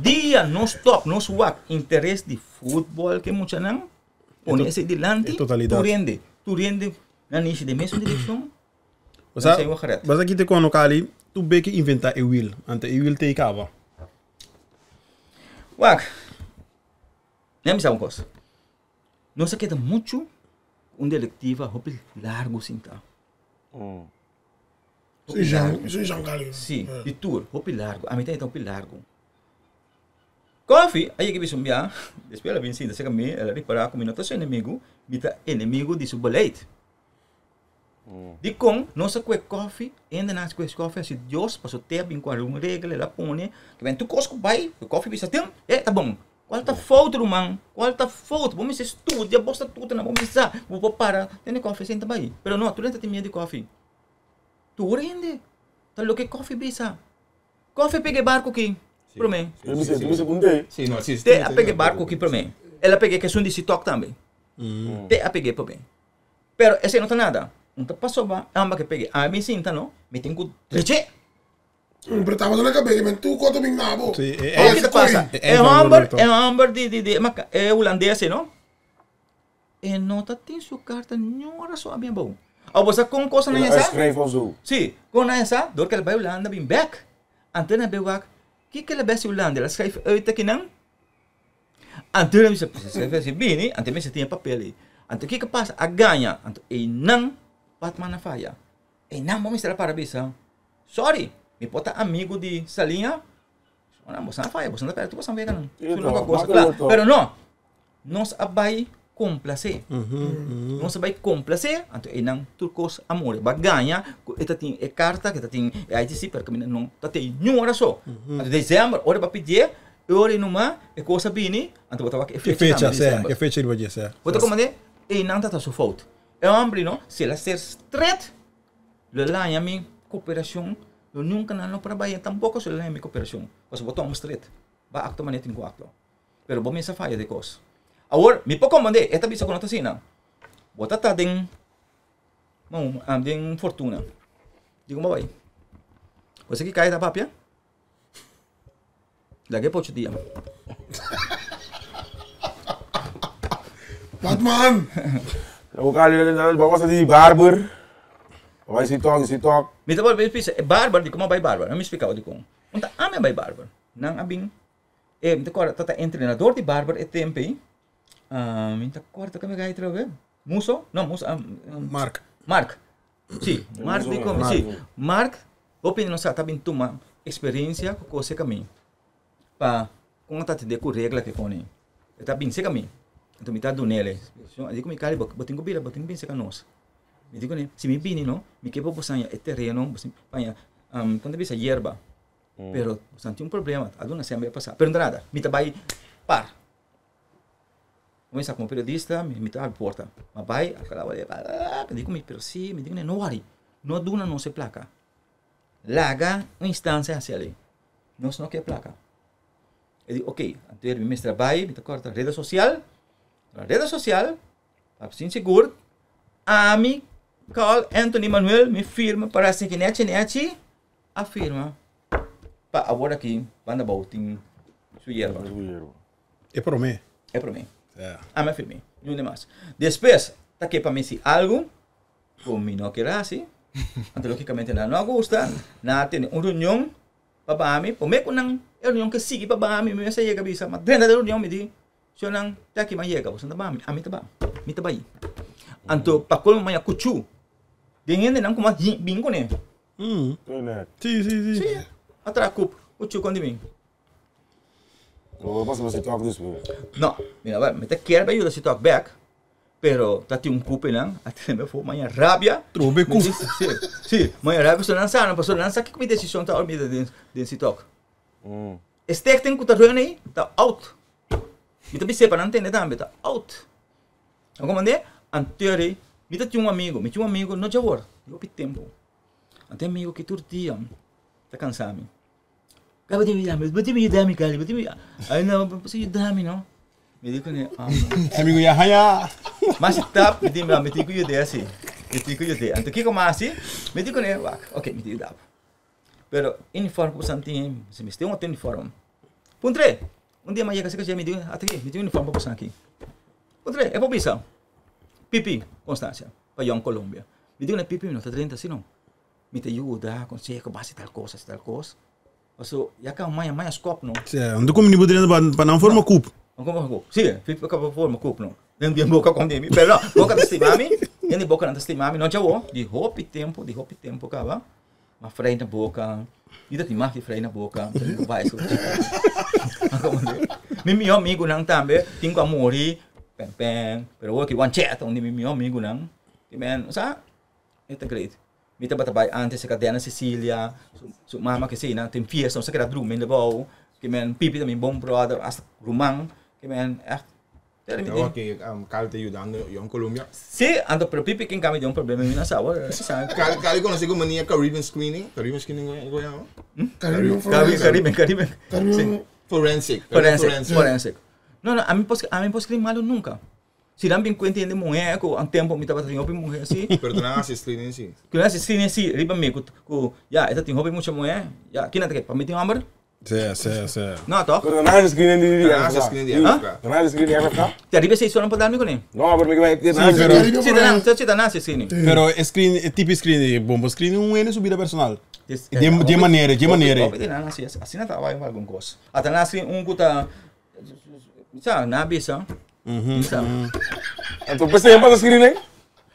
[SPEAKER 5] Dia nos stop nos wak interes di futbol ke muchanan pone esey dilanti tur hende tur hende nan nishi den mesun direkshon.
[SPEAKER 4] Basa, basa kite kono kali, tu beke inventa e wiel, anto e wiel tei kaba.
[SPEAKER 5] Wak, mi a bisa un kos. Nos a keda muchu ku un direktiva hopi largu sinta.
[SPEAKER 3] Hopi largu. Si,
[SPEAKER 5] di tur, hopi largu. Ami ta yeta hopi largu. Kofi a yega bisa un bia, despues el a bin sinta serka mi, el a ripará ku mi no ta su enemigu, mi ta enemigu di su beleid. Dikon nos a kue kofi, hende nan a kue kofi hasi Dios paso te a bin ku algun regla el a pone ke ben tur kos ku bai ku kofi bisa tin e ta bon. Kual ta fout ruman? Kual ta fout? Bo mester studia bo statutonan bo mester sa bo por para tene kofi asin ta bai. Pero no tur hende ta tin miedu di kofi. Tur hende ta loke kofi bisa. Kofi a pega e barku ki prome. Te a pega e barku ki prome. El a pega e kesun di sitok tambe. Te a pega e prome. Pero esei no ta nada. Un ta pasobra amba ke pege. Ami sinta no, mi tin ku dreche.
[SPEAKER 3] Pero tabata na kabes, men tur kos ta bin na bo.
[SPEAKER 4] Sí, e
[SPEAKER 5] Oye, ke ta pasa? E homber, e homber di, di, di, e hulandes ei no, e no ta tin su karta niun ora so abia abou. Abo bo sa kon kos nan esa?
[SPEAKER 7] Schrijf of zo.
[SPEAKER 5] Sí, kon nan esa? Dor ke el bai Hulanda bin bek. Anto nan a bai wak, kiko el a bai hasi Hulanda? El a schrijf uit akinan. Anto nan bisa, si bini, anto e mester tin e papel ei. Anto kiko pasa? A gaña. Anto einan Batman a faya. Einan bo mester a para bisa, sorry, mi por ta amigu di Saliña, ora boso a faya, boso no ta perde tur boso wega nan. Su loke cosa, kla. Pero no, nos a bai komplasé. Nos a bai komplasé, anto einan tur kos a muri. Bo a gaña ku e ta tin e karta, ku e ta tin e ITC, pero kaminda no ta tin niun ora so. Anto desèmber, ora bo a pidié, E ora ei numa e kos a bini, anto bo ta wak e
[SPEAKER 4] Ke
[SPEAKER 5] fecha
[SPEAKER 4] fecha,
[SPEAKER 5] tambe,
[SPEAKER 4] sè,
[SPEAKER 5] december.
[SPEAKER 4] ke fecha riba dje, sè.
[SPEAKER 5] Bo ta komprende? Einan ta ta su fout. E hombre no, si el a ser stret, lo el haña mi koperashon, lo nunka nan lo por a bai tampoko si lo el haña mi koperashon. Pasobra bo ta homber stret, bo a aktua manera tin ku aktua. Pero bo mes a faya di kos. Awor, mi por komprende, e ta bisa ku no ta asina. Bo ta ta den, den fortuna. Dikon bo bai? Bo sa ki kaya ta papia? Lag'é pa ocho dia.
[SPEAKER 3] Batman!
[SPEAKER 7] Bo gosta di barber? Bo bai si tok, si tok.
[SPEAKER 5] Mi ta bolbe bisa, e barber, dikon a bai barber? Mi splika bo dikon. Un ta ami a bai barber. Nan a bin, e mi ta kòrda ta ta entrenador di barber e tempu ei, mi ta kòrda kome gai atrobe, Muso? No, Muso,
[SPEAKER 4] Mark.
[SPEAKER 5] Mark. Sí, Mark di come, sí. Mark, hopi nos sa ta bin tuma experiencia cu cose cami pa con a ta tende cu regla ke coni. E ta bin seca mi. Enton mi ta dunele. A di cu mi Cali, bo tin cu bira, bo tin cu bin seca nos. Mi di cune, si mi bini no, mi ke pa bo saña e tereno, bo paña, con ta bisa yerba. Pero bo tin un problema, a duna sember a pasa. Pero no ta nada, mi ta bay par. Kuminsá komo periodista, mi mi ta habri porta. Ma bai, a kala mi di ku mi, pero si, mi di ku no wòri, no duna nos e plaka. Laga un instansia hasi alei. Nos no ke plaka. E di ok, anto mi mester a bai, mi ta kòrda reda sosial, reda sosial, pa sin sigur, ami, Carl Anthony Manuel, mi firma para esaki nechi nechi, a firma pa awor aki banda bou tin su yerba.
[SPEAKER 4] E promé.
[SPEAKER 5] E promé. Ami a firm'é, niun demas. Despues ta ke pa mi si algu ku mi no kier hasi, anto logikamente nan no a gusta, nan a tene un reunion pa baha mi, promé ku nan e reunion ke sigui pa baha mi, mi mester yega bisa, ma drenta den reunion mi di, Señornan, te aki mi a yega, boso no ta baha mi, ami ta baha, mi ta bai. Anto pa kolmo maña kuchu den hendenan ku mas bin kuné.
[SPEAKER 4] Sí, sí, sí.
[SPEAKER 5] Sí, a traha kup, kuchu kontra mi.
[SPEAKER 7] Lo pasa pa si tok despues.
[SPEAKER 5] No, mira, mi ta kier bai yuda si tok bek, Pero ta tin un cupe nan a tene mi afo maña rabia.
[SPEAKER 4] Trobe
[SPEAKER 5] cup. Si, si, maña rabia pasobra nan sa no, pasobra nan sa kiko mi decision ta ora mi ta den den si tok. E stichting ku ta run ei ta out. Mi ta bis'é pa nan tende tambe, ta out. Nan komand'é, anterior mi ta tin un amigo, mi tin un amigo no djawor, di hopi tempu. Anto e amigo aki tur dia ta kansa mi. Bo tin yuda mi, bo tin yuda mi Cali, bo tin yuda. Ay no, bo tin yuda mi no. Mi di kuné, ah no.
[SPEAKER 4] Amigo ya haña.
[SPEAKER 5] Mas tap, mi di, mi tin ku yud'é asi. Mi tin ku yud'é. Anto kiko mas hasi? Mi di kuné, wak, ok, mi tin yuda bo. Pero uniform ku bo san tin, si mester un otro uniform. Puntr'é, un dia mi a yega si mi di, ata aki, mi tin un uniform pa bo san aki. Puntr'é, e por bisa, Pipi Constancia, pa Young Colombia. Mi di kuné, Pipi, mi no ta drenta asi no. Mi ta yuda, conseho, bo hasi tal cos, hasi tal cos. Paso, ya caba maya, maya scop no.
[SPEAKER 4] Sí, anto como ni bo drenta pa, pa nan forma cup.
[SPEAKER 5] No como cup. Sí, fi pa forma cup no. Den den boca con di mi, pero no, boca ta stima mi, den di boca nan ta stima mi, no djawo, di hopi tempo, di hopi tempo caba, ma frei na boca, mi ta tin mag di frei na boca, mi ta bin bai su. Mi miho amigunan tambe tin cu a muri, pen pen, pero awor ki wan chat, un di mi miho amigunan, ki men, sa, e ta great. Mi tabata bai antes e Cadena Cecilia, su su mama ke esei nan tin fiesta, nos a keda drumi debou, ke men Pipi ta mi bon brother, hasta ruman, ke men ègt tera mi
[SPEAKER 6] Awor ke Cali ta yudando Young Colombia.
[SPEAKER 5] Si, anto pero Pipi ken kami den un problema mi no sa awor sa.
[SPEAKER 6] Cali Cali konosé komo nia Caribbean Screening, Caribbean Screening ku yama?
[SPEAKER 3] Caribbean Forensic.
[SPEAKER 5] Caribbean, Caribbean.
[SPEAKER 3] Caribbean.
[SPEAKER 6] Forensic.
[SPEAKER 5] Forensic, forensic. No, no, ami por ami por screen malu nunka. Si nan bin cuenta hende muher cu un tempo mi tabata tin hopi muher si.
[SPEAKER 6] Pero tu nan haci screening si.
[SPEAKER 5] Cu nan haci screening si riba mi cu cu ya e ta tin hopi mucha muher ya kinan ta ke pa mi tin homber?
[SPEAKER 4] Si si si.
[SPEAKER 5] No toch?
[SPEAKER 7] Pero nan haci screening di di
[SPEAKER 6] Nan haci screening di FFK.
[SPEAKER 7] Nan haci screening di FFK?
[SPEAKER 5] Te riba esey sonan por dal mi cune.
[SPEAKER 7] No pero mi ke
[SPEAKER 4] Si pero.
[SPEAKER 5] Si ta nan si ta nan haci screening.
[SPEAKER 4] Pero e screen e tipo screening bon bo screening un hende su bida personal. Dje manera dje manera.
[SPEAKER 5] Hopi di nan haci asina ta bai algun cos. Ata nan haci un cu ta Sa, na bisa. Bisa.
[SPEAKER 7] Anto p'esei a pasa screening?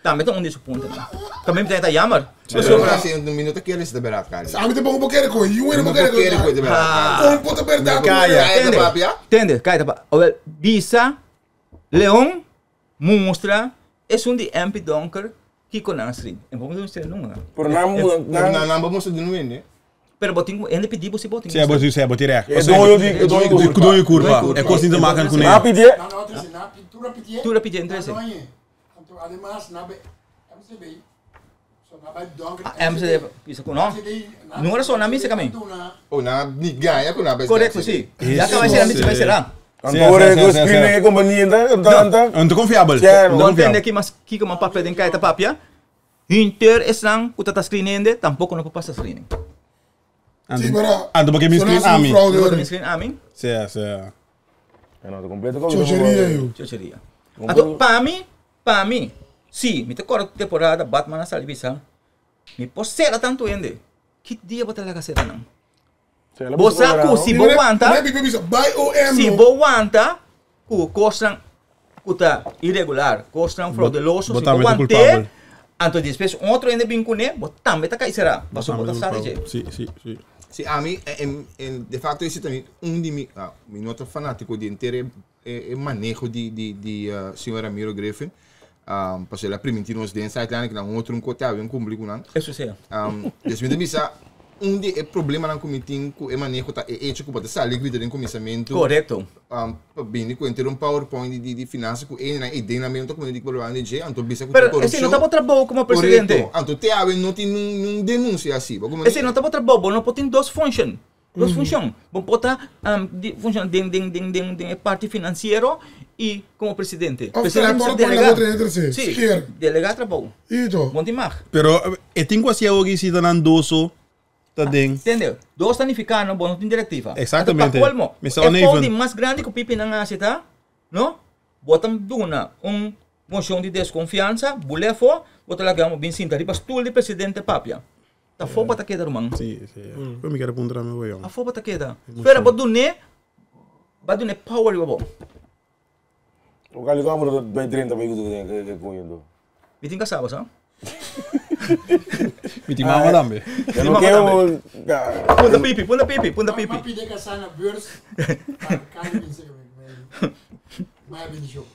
[SPEAKER 5] Tambe ta un di su puntonan. Tambe mi ta jammer.
[SPEAKER 6] Pasobra si un minuto kere si ta berat kari.
[SPEAKER 3] Sa mi tampoco por kere koe. Yu no por kere
[SPEAKER 6] koe. Kere koe ta berat kari.
[SPEAKER 3] Kon por ta berdat.
[SPEAKER 4] Kaya.
[SPEAKER 6] Kaya ta papia.
[SPEAKER 5] Tende, kaya ta papia. Awel, bisa Leon mustra esun di MP Donker kiko nan a srib. En por mustra nunca.
[SPEAKER 7] Pero nan
[SPEAKER 6] nan nan por mustra di nu hende.
[SPEAKER 5] Pero bo tin ku hende pidi bo si bo tin
[SPEAKER 4] Sí, bo sí, bo tin recht.
[SPEAKER 7] E doño di e doño di
[SPEAKER 4] curpa. Doño curpa. E cos tin te maken cu ne.
[SPEAKER 7] Na pidié.
[SPEAKER 8] Na no trece, na tura pidié.
[SPEAKER 5] Tura pidié trece.
[SPEAKER 8] Na noñe. Anto ademas na be MCB. So na bay donker.
[SPEAKER 5] MCB bisa cu no. No era so na misa camin.
[SPEAKER 6] Oh na ni gaya cu na bay.
[SPEAKER 5] Correcto, sí. Ya caba sera misa bay sera.
[SPEAKER 7] Anto ora e screening e compania enta enta.
[SPEAKER 4] Anto confiabel.
[SPEAKER 5] Bo entende ki mas kiko mas papia den kai ta papia? Hinter esnan ku ta ta screen hende tampoco no por pasa screening.
[SPEAKER 3] Sí, pero
[SPEAKER 4] Anto porque mi screen ami.
[SPEAKER 5] No por mi screen ami.
[SPEAKER 4] Sí, sí.
[SPEAKER 7] No, completo con
[SPEAKER 3] Chocheria yo.
[SPEAKER 5] Chocheria. Anto pa mi, pa mi, si mi ta kòrda temporada Batman a sali bisa, mi por sera tantu hende. Ki dia bo ta laga sera nan? Bo sa ku si bo wanta, si bo wanta ku kosnan ku ta iregular, kosnan fraudeloso, si bo want'é, anto despues un otro hende bin kuné, bo tambe ta kai será, pasobra bo ta sa di dje.
[SPEAKER 4] Sí, sí, sí.
[SPEAKER 6] Sí, ami, de facto ese ta mi un di mi, mi no ta fanatico di henter e maneho di di señor Ramiro Griffin, pasobra el a priminti nos den sideline ku nan otro un kote awe un kumpli ku nan.
[SPEAKER 5] Eso sea.
[SPEAKER 6] Des mi ta bisa. Un di e problemanan ku mi tin ku e maneho ta e echo ku bo ta sali grita den kuminsamentu.
[SPEAKER 5] Korekto.
[SPEAKER 6] Pa bini ku henter un powerpoint di di finansa ku e nan idea nan ta kumina di problema di dje anto bisa ku tin
[SPEAKER 5] Pero
[SPEAKER 6] korupshon.
[SPEAKER 5] esei no ta bo trabou komo presidente.
[SPEAKER 6] Korekto. Anto te awe no tin nun denunsia asi. Bo kuma
[SPEAKER 5] Esei no ta bo trabou. Bo no por tin dos funshon. Dos funshon. Bo por ta di funshoná den den den den den e parti finansiero i komo presidente.
[SPEAKER 3] Of
[SPEAKER 5] Presidente
[SPEAKER 3] traha
[SPEAKER 5] mester
[SPEAKER 3] por pone
[SPEAKER 5] delegá.
[SPEAKER 3] otro hende trese.
[SPEAKER 5] Sí,
[SPEAKER 3] Skier.
[SPEAKER 5] delegá trabou.
[SPEAKER 3] Ito.
[SPEAKER 5] Bo no tin mag.
[SPEAKER 4] Pero e tin ku hasi awor ki si ta nan doso ta den.
[SPEAKER 5] Tende, dos ta nifiká no bo no tin direktiva.
[SPEAKER 4] Exactamente.
[SPEAKER 5] Anto pa kolmo,
[SPEAKER 4] Mister
[SPEAKER 5] e fout
[SPEAKER 4] Oneven.
[SPEAKER 5] di mas grandi ku pipinan hasi ta, no, bo ta duna un moshon di deskonfiansa, bul'é afó, bo ta laga bin sinta riba stul di presidente papia. Ta afó bo ta keda ruman.
[SPEAKER 4] Sí, sí. Ku mi kier puntra mi bo
[SPEAKER 5] Afó bo ta keda. Spera bo dun'é, bo a dun'é power riba bo.
[SPEAKER 7] O Cali como bo ta drenta pa yuda den e cuño do?
[SPEAKER 5] Mi tin casá bo sa.
[SPEAKER 4] Mi tin mama tambe.
[SPEAKER 7] Yo no quiero
[SPEAKER 5] Punta pipi, punta pipi, punta pipi.
[SPEAKER 8] Ma pide casá na beurs pa Cali bin sega mi. Maya bendicion.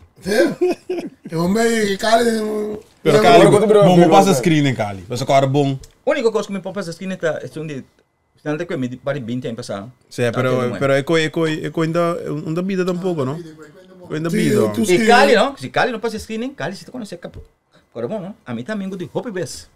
[SPEAKER 3] E hombre ei Cali.
[SPEAKER 4] Pero Cali, bo bo pasa screen den Cali. Pasobra ku ora bon.
[SPEAKER 5] Único cos ku mi por pasa screen ta esun di Nan ta kue mi pari binti aña pasá.
[SPEAKER 4] Sí, pero pero e koi e koi e koi nta un ta bida tampoco, no? Koi nta bida.
[SPEAKER 5] I Cali no, si Cali no pasa screening, Cali si ta conoce kap kore bon no. Ami ta amigo di hopi bes.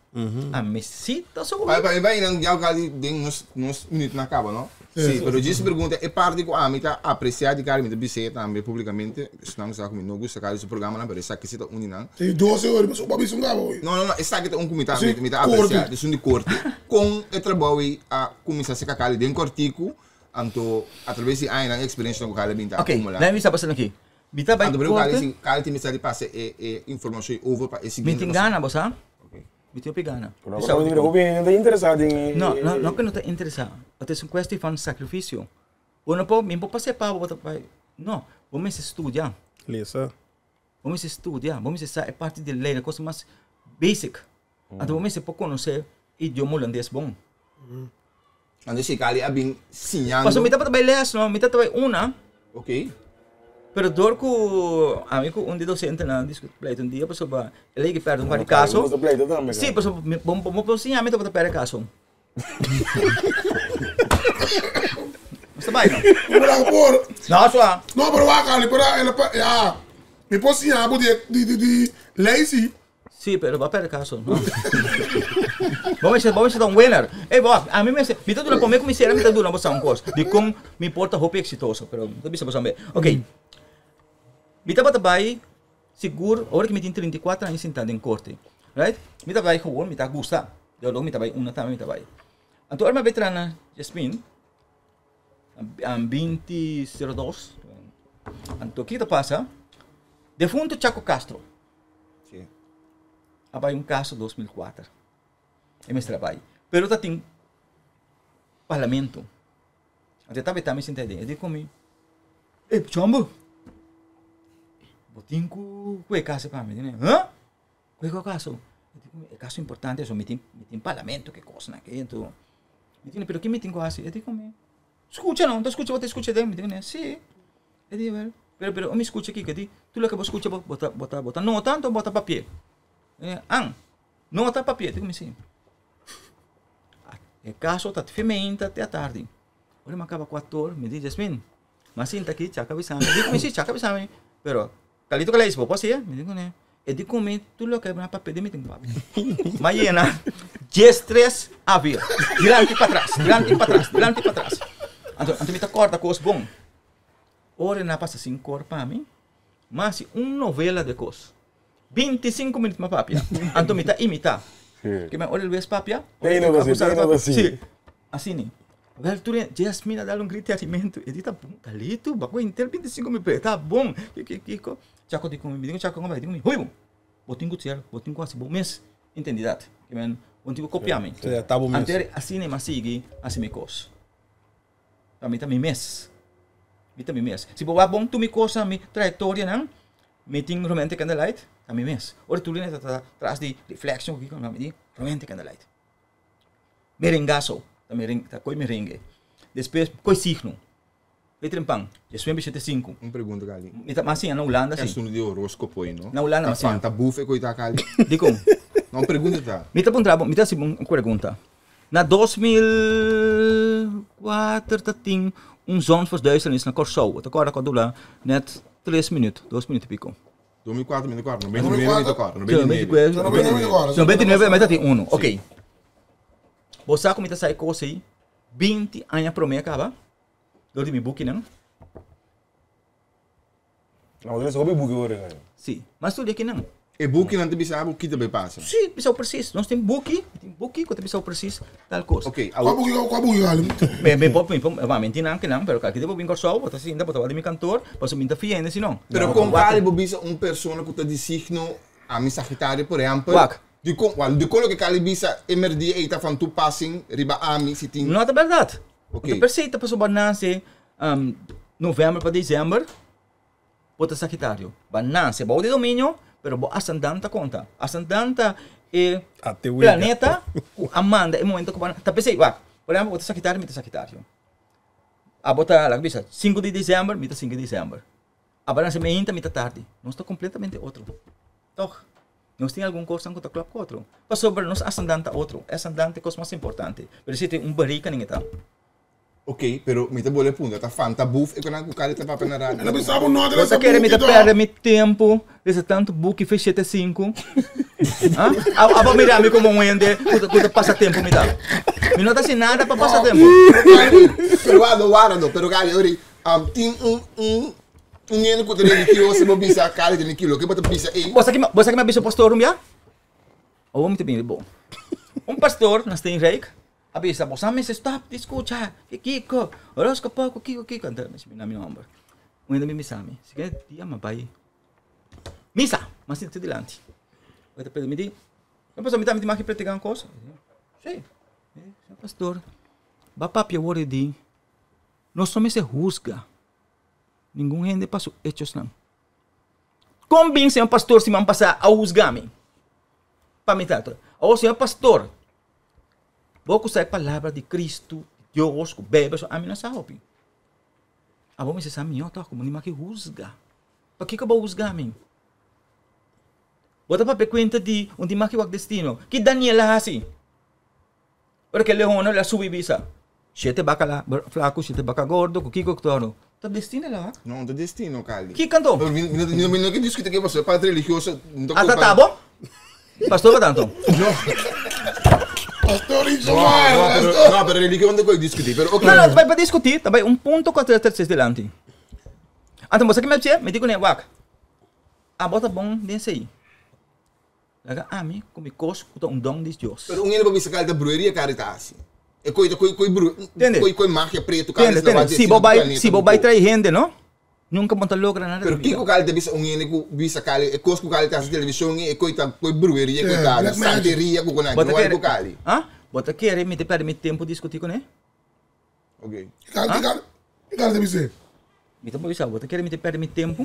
[SPEAKER 5] Ami si ta so.
[SPEAKER 6] Pa mi bai nan ya Cali den nos nos minuut na caba no. Sí, pero djis pregunta e parti cu ami ta aprecia di Cali mi ta bis'e tambe publicamente, esnan sa cu mi no gusta Cali su programanan pero esaki si ta un di nan.
[SPEAKER 3] Tin 12 ora pasobra papi sun caba hoy.
[SPEAKER 6] No, no, no, esaki ta un cu mi ta,
[SPEAKER 3] Sí,
[SPEAKER 6] mi ta aprecia,
[SPEAKER 3] corte.
[SPEAKER 6] esun di corte. Con e trabou ei a cuminsa seca Cali den cortico, anto a traves di añanan e experiencianan cu Cali a bin ta
[SPEAKER 5] Ok,
[SPEAKER 6] acumula.
[SPEAKER 5] laat mi sa pasan aki. Mi ta bai
[SPEAKER 6] Anto pero Cali
[SPEAKER 5] corte.
[SPEAKER 6] si, Cali tin mester di pasa e, e informacion ei over pa e
[SPEAKER 5] Mi
[SPEAKER 6] siguiente
[SPEAKER 5] tin
[SPEAKER 6] persona.
[SPEAKER 5] gana, bo sa?
[SPEAKER 6] Ok.
[SPEAKER 5] Mi tin hopi gana.
[SPEAKER 7] Pero no, pero hopi hende no ta interesa den e.
[SPEAKER 5] No, no, no cu no ta interesa. Het is un cuestie van sacrificio. Bo no por, mi no por pasa e pa bo, bo ta bai, no, bo mester studia.
[SPEAKER 4] Lesa.
[SPEAKER 5] Bo mester studia, bo mester sa e parti di lei, e cosa mas basic. Anto bo mester por conoce idioma Hulandes bon.
[SPEAKER 6] Anto si Cali a bin siñando.
[SPEAKER 5] Pasobra mi tabata bai les no, mi tabata bai una.
[SPEAKER 6] Ok.
[SPEAKER 5] Pero door cu ami cu un di docentenan discuti pleita un dia pasobra el a yega perde un par di caso.
[SPEAKER 7] Bo ta pleita tambe.
[SPEAKER 5] Si, pasobra bo por siña mi tabata perde caso. Mester bai no?
[SPEAKER 3] Pero por.
[SPEAKER 5] No, sua.
[SPEAKER 3] No, pero wak Ali, pero el pa ya. Mi por siña bo di di di di ley si.
[SPEAKER 5] Sí, pero bo a perde caso. No. Bo mester bo mester ta un winner. Ey bo, ami mester, mi ta duna prome cu mi cera mi ta duna bo sa un cos. Dicon mi por ta hopi exitoso, pero mi ta bisa bo sambe. Ok. Mi tabata bai Sigur, ora ki mi tin 34 aña sintá den korte, right? Mi ta bai gewoon, mi ta gusta. Yo lo mi ta bai una tambe mi ta bai. Anto ora mi a bai traha na Jasmin, am binti sero dos, anto kiko ta pasa? Defunto Chaco Castro
[SPEAKER 6] Sí.
[SPEAKER 5] a bai un kaso 2004. E mester a bai. Pero ta tin parlamento. Anto e tabata mi sinta den, e di ku mi, Ey, chombo, bo tin ku kue kasa pa mi. Di, Huh? Kue kua kaso? E di ku mi, e kaso importante so mi tin, mi tin parlamento ke kosnan aki. Anto, mi di, pero ke mi tin ku hasi? E di ku mi, skucha no, ta skucha bo ta skucha den. Mi di, si. E di, wel, pero, pero mi skucha kiko? E di, tur loke bo skucha bo ta, bo ta, bo ta nota anto bo ta papia. Mi di, an, nota papia? E di ku mi, si. E kaso ta femein ta te atardi. Ora mi a kaba kuator, mi di Jasmin, mi a sinta aki, Chaka bisa mi. Di ku mi si, Chaka bisa mi. Pero, Carlito Calais, bo por hasié? Mi di kuné. E di ku mi, tur loke mi a papia di mi tin ku papia. Mi a yena diestres avia, dilanti patras, dilanti patras, dilanti patras. Anto, anto mi ta kòrda kos bon. Ora nan a pasa sinkor pa mi, mi a hasi un novela di e kos. 25 minuut mi a papia. Anto mi ta imita. Ke men ora Luis papia. Sí. Así ni. Wel tur Jasmine a dal un grito di alimento. E di ta bon, Carlito, ba ku inter 25 minuut, pero ta bon. Kiko, kiko. Chaco di ku mi, mi di ku Chaco, di ku mi, hoy bo. Bo tin ku ser, bo tin ku hasi bo mes entendidad. Ke men, bo tin ku kopia mi.
[SPEAKER 4] Sí, ta bo mes.
[SPEAKER 5] Anto asina mi a sigui hasi mi kos. Pa mi ta mi mes. Mi ta mi mes. Si bo wak bon tur mi kosnan, mi trayektorianan, mi tin Romantic Candlelight, ta mi mes. Ora tur hende ta ta tras di reflection ku kiko, mi di Romantic Candlelight. Merengazo, ta meren, ta koi merengue. Despues koi signo. Peter en Pan, Jesuen bishete sinku.
[SPEAKER 6] Un pregunta Kali.
[SPEAKER 5] Mi ta mas siña na Hulanda si.
[SPEAKER 6] Esun di horóscopo ei no?
[SPEAKER 5] Na Hulanda
[SPEAKER 6] Ta
[SPEAKER 5] mas siña.
[SPEAKER 6] fanta buf e koi ta Kali?
[SPEAKER 5] Dikon?
[SPEAKER 6] No, un pregunta ta.
[SPEAKER 5] Mi ta puntra bo, mi ta hasi bo un pregunta. Na 2004 ta tin un zonsverduisternis na Kòrsou. Ta kòrda ku a dura nèt tres minüt, dos minüt i piko.
[SPEAKER 6] 2004, 2004, 99 mi ta kòrda, 99.
[SPEAKER 5] 99 mi ta tin unu, ok. Bo sa ku mi ta sa e kos ei 20 aña promé a kaba dor di mi bukinan.
[SPEAKER 7] No, bo ta lesa hopi buki ora ei.
[SPEAKER 5] Sí, m'a studia kinan.
[SPEAKER 6] E bukinan ta bisa bo ki ta bai pasa?
[SPEAKER 5] Sí, bisa bo presis. Nos tin buki, tin buki ku ta bisa bo presis tal kos.
[SPEAKER 6] Ok,
[SPEAKER 3] Kua buki, kua buki Ali?
[SPEAKER 5] Mi, mi por, mi por, mi tin nan kinan, pero kaki bo bin Kòrsou, bo ta sinta, bo ta wak di mi kantor, pasobra mi ta fia hende si no.
[SPEAKER 6] Pero kon kali bo bisa un persona ku ta di signo, ami Sagitario por ehèmpel,
[SPEAKER 5] Wak.
[SPEAKER 6] dikon, wak, dikon loke kali bisa e merdia ei ta van toepassing riba ami si tin.
[SPEAKER 5] No ta bèrdat.
[SPEAKER 6] Ok.
[SPEAKER 5] No ta per se ta pasobra bo a nase novèmber pa desèmber. Bo ta Sagitario. Bo a nase bou di dominio, pero bo ascendant ta konta. Ascendant ta e planeta ku a manda e momento ku bo a nase. Ta p'esei, wak, por ehèmpel bo ta Sagitario, mi ta Sagitario. Abo ta, laga bisa, sinku di desèmber, mi ta sinku di desèmber. Abo a nase meinta, mi ta tardi. Nos ta kompletamente otro. Tòg, nos tin algun kosnan ku ta klòp ku otro. Pasobra nos ascendant ta otro. E ascendant ta e kos mas importante. Pero si tin un barika nin e ta.
[SPEAKER 6] Ok, pero mi ta bole punta, ta fanta buf e konan ku Cali ta papia na radio.
[SPEAKER 3] Ela bisa bo no
[SPEAKER 5] Bo ta kere mi ta perde mi tempo lesa tantu buki fe shete sinku? Ha? Abo mira mi komo un hende ku ta pasa tempo mi ta? Mi no ta hasi nada pa pasa tempo.
[SPEAKER 6] Pero wak no, wak no, pero Cali ori, tin un un un hende ku ta religioso bo bisa Cali ta mi kilo, ke bo ta bisa ei?
[SPEAKER 5] Bo sa ki bo sa ki mi a bisa un pastor un bia? Awor mi ta bini bo. Un pastor na Steenrijk A bisa, Bo sa mester stop di scucha ki kiko, horoscopo ku kiko kiko. Anto mi na mi homber. Un hende mi bisa mi, si ke dia mi a bai misa, mi a sinta dilanti. Mi ta mi di, no pasobra mi tambe tin maki practica un cosa. Si, señor pastor, bo a papia awor e di, nos no mester husga ningun hende pa su hechosnan. Kon bin señor pastor siman pasa a husga mi pa mi trato? Awor señor pastor, Bo ku sa e palabra di Cristo, di Dios, ku Bijbel, so ami no sa hopi. Abo mester sa mihó tòg, ku bo ni maki husga. Pakiko bo husga mi? Bo ta papia kuenta di un tin maki wak destino. Ki Daniel a hasi? Ora ku e leonnan a subi bisa, Shete baka la flaku, shete baka gordo, ku kiko ku toro. Ta destino la wak.
[SPEAKER 6] No, ta destino, Kali.
[SPEAKER 5] Ki kanto?
[SPEAKER 6] Mi no ke diskuti ke pasobra e parte religioso.
[SPEAKER 5] Ata ta bo? Pastor pa tanto.
[SPEAKER 6] No.
[SPEAKER 3] Pastor Itzomar.
[SPEAKER 6] No, pero, no, pero religion no te discutir, pero ok.
[SPEAKER 5] No, no, pa discutir, ta bai un punto cu tres terces delante. Anto, bo sa ki mi a haci? Mi di cu ne, wak, abo ta bon den esey. Laga ami cu mi cos cu ta un don di Dios.
[SPEAKER 6] Pero un hende por bisa cu ta brueria cu ta haci. E coi ta coi coi bru,
[SPEAKER 5] Tende.
[SPEAKER 6] coi coi magia preto cu
[SPEAKER 5] Tende, tende. Si bo bai, si bo bai trae hende, no? Nunca bo ta logra nada
[SPEAKER 6] Pero
[SPEAKER 5] den bida.
[SPEAKER 6] kiko kali ta bisa un hende ku bisa kali e kos ku kali ta hasi televishon e koi ta koi brueria koi
[SPEAKER 3] Yeah,
[SPEAKER 6] ta
[SPEAKER 3] black magic.
[SPEAKER 6] santeria ku konai
[SPEAKER 5] Bo ta
[SPEAKER 6] no wari
[SPEAKER 5] kere
[SPEAKER 6] ku kali.
[SPEAKER 5] Ah? Bo ta kere mi ta perde mi tempo diskuti kuné?
[SPEAKER 6] Ok.
[SPEAKER 3] Kali kali kali ta bisa?
[SPEAKER 5] Mi ta bisa bo ta kere mi ta perde mi tempo?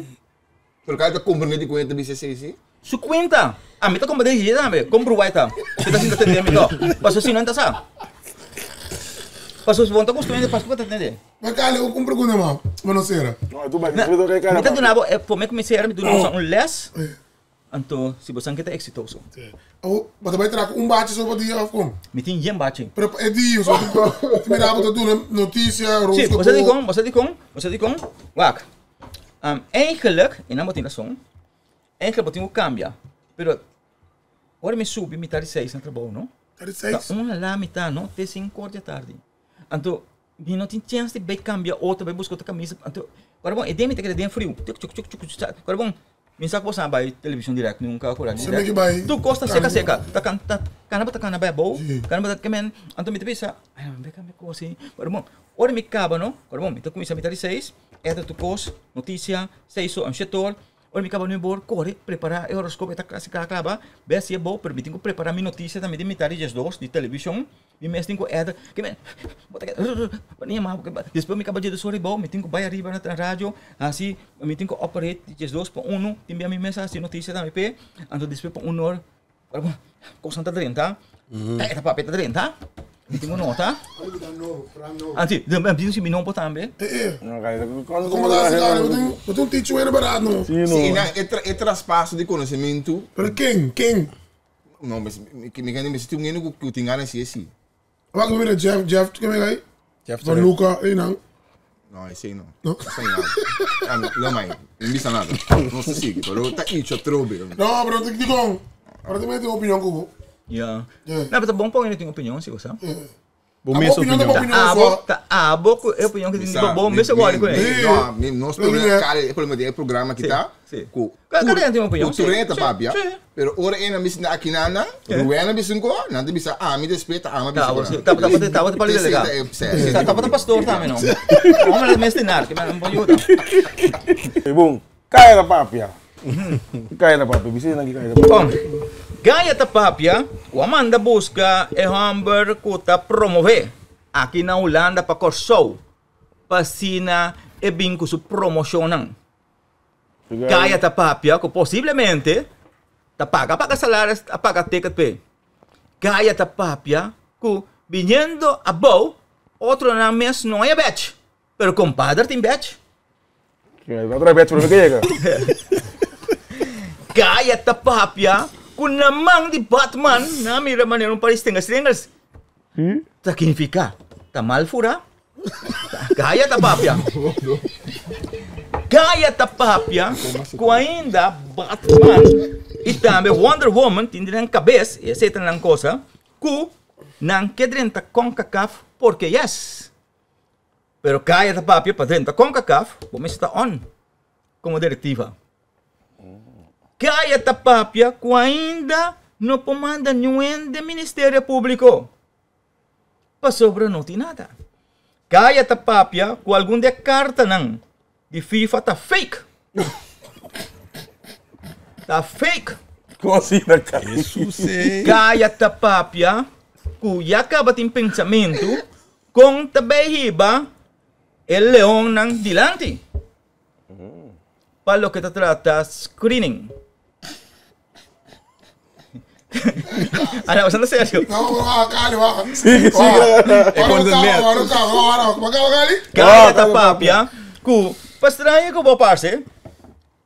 [SPEAKER 6] Pero kali ta komprende di ku hende ta bisa esei si?
[SPEAKER 5] Su kuenta! Ah mi ta komprende di tambe. Kon bruai ta? Si ta sinta tende mi to. Paso si no ta sa. Paso si bo no ta gusta hende paso bo ta tende.
[SPEAKER 3] Ma Kali, un pregunta ma, ma no sera.
[SPEAKER 7] No, tu bai disfruta ke
[SPEAKER 5] Mi ta duna bo, prome ku mi sera mi duna boso un les, anto si boso ke ta eksitoso.
[SPEAKER 3] Awo, bo ta bai traha ku un bachi so pa dia of kon?
[SPEAKER 5] Mi tin yen bachi.
[SPEAKER 3] Pero e dia, so ti mira bo ta duna notisia,
[SPEAKER 5] Si,
[SPEAKER 3] horóscopo.
[SPEAKER 5] bo sa dikon, bo sa dikon, bo sa dikon, wak, eigenlijk, i nan bo tin rason, eigenlijk bo tin ku kambia, pero ora mi subi mi ta di seis na trabou no,
[SPEAKER 3] Ta di seis?
[SPEAKER 5] ta un la mitad no, te sinku or di atardi. Anto mi no tin chèns di bai kambia otro, bai buska otro kamisa. Anto, ora bon, e den mi ta keda den friu. Tuk tuk tuk tuk tuk. Ora bon, mi sa ku bo sa bai televishon dirèkt nunka ku radio
[SPEAKER 3] Semper
[SPEAKER 5] dirèkt.
[SPEAKER 3] ki bai
[SPEAKER 5] Tur kos ta seka seka. Ta kan ta kana bo ta kana bai abou,
[SPEAKER 3] Sí.
[SPEAKER 5] kana bo ta kemen. Anto mi ta bisa, ai mi bai kambia kos ei. Ora bon, ora mi kaba no, ora bon, mi ta kuminsá mitad di seis, eta tur kos, notisia, seis or, shete or. Ora mi kaba nuebe or, kore, prepará e horoskop, e ta kasi kla kaba, bai hasi abou, pero mi tin ku prepará mi notisia tambe di mitad di diesdos di televishon. Mi mes tin ku eda, ke men, bo ta keda rrr, bo ni yama bo, despues mi kaba dje dos ora abou, mi tin ku bai ariba na radio, hasi, mi tin ku operate di diesdos pa uno, tin bia mi mes a hasi notisia tambe p'e, anto despues pa un or, kosnan ta drenta, e ta papia ta drenta, mi tin ku nota, anto mi tin ku sibi nomber tambe.
[SPEAKER 3] Komo ta hasi Kari? Bo tin un tichi wena barat no?
[SPEAKER 6] Si, e traspaso di konosementu.
[SPEAKER 3] Pero ken? Ken?
[SPEAKER 6] No, mi mi mi mi tin un hende ku tin gana si e si.
[SPEAKER 3] Wak mira Jeff, Jeff, ke me gai?
[SPEAKER 4] Jeff
[SPEAKER 3] Van Luca, ei nan.
[SPEAKER 6] No, esei no.
[SPEAKER 3] No.
[SPEAKER 6] Esei no. Ah, no, no mai. No bisa nada. No se sigue, pero ta icho trobe.
[SPEAKER 3] No, pero te digo, pero te mete opinion kubo.
[SPEAKER 5] Ja.
[SPEAKER 3] Yeah.
[SPEAKER 5] No, pero ta bon pon tin opinion, si gosa.
[SPEAKER 4] Bo mes
[SPEAKER 3] Opinion ta
[SPEAKER 4] opinion.
[SPEAKER 3] opinion.
[SPEAKER 5] Ta abo, ta abo ku e opinion ku tin di bo mes wòrdu ku e.
[SPEAKER 6] No, mi nos problema, kare, e problema di e programa ki ta,
[SPEAKER 5] Si, si.
[SPEAKER 6] ku
[SPEAKER 5] Kada hende tin opinion,
[SPEAKER 6] ku
[SPEAKER 5] si,
[SPEAKER 6] tur hende ta
[SPEAKER 5] si,
[SPEAKER 6] papia,
[SPEAKER 5] si.
[SPEAKER 6] pero ora e nan bisa na aki nan nan, Ruena bisa un ko, nan ta bisa ami despues ta ama bisa
[SPEAKER 5] Ta abo,
[SPEAKER 6] ku
[SPEAKER 5] si.
[SPEAKER 6] nan.
[SPEAKER 5] Ta ta ta ta pali
[SPEAKER 6] Te
[SPEAKER 5] delega.
[SPEAKER 6] seta e- si, si.
[SPEAKER 5] Ta tabata pastor tambe no. Hombre la mes dinar, ke men por yuda.
[SPEAKER 7] E bom, Kaya ta papia. Kaya ta papia, bisa nan ki kaya ta papia.
[SPEAKER 5] Bon, Gaya ta papia ku a manda buska e hòmber ku ta promové aki na Hulanda pa Kòrsou pa asina e bin ku su promoshonnan. Gaya ta papia ku posiblemente ta paga paga salaris a paga ticket p'e. Gaya ta papia ku biniendo abou otronan mes no haña bèch, pero kompadre tin bèch.
[SPEAKER 7] Otra vez, pero que llega.
[SPEAKER 5] Gaya ta papia ku na man di Batman na mira manera un par di stengels stengels. Ta significa ta mal fura. Gaya ta papia. Gaya ta papia ku ainda Batman i tambe Wonder Woman tin di nan kabes, i esei ta nan kosa, ku nan ke drenta Concacaf porque yes. Pero Kaya ta papia pa drenta Concacaf, bo mester ta on como directiva. Kaya ta papia cu ainda no por manda niun hende Ministerio Publico pasobra no tin nada. Kaya ta papia cu algun di e cartanan di FIFA ta fake. Ta fake.
[SPEAKER 7] Como asina, Kaya?
[SPEAKER 5] Kaya ta papia cu ya caba tin pensamento Kon ta bay hiba e leonnan dilanti pa loke ta trata screening? Ana, bo ta serio?
[SPEAKER 3] No, wak, Kali, wak.
[SPEAKER 7] Sigue, sigue.
[SPEAKER 4] E kon ta net.
[SPEAKER 3] Wak, wak, wak, wak, wak, Kali.
[SPEAKER 5] Kaya ta papia ku pa straño ku bo parse,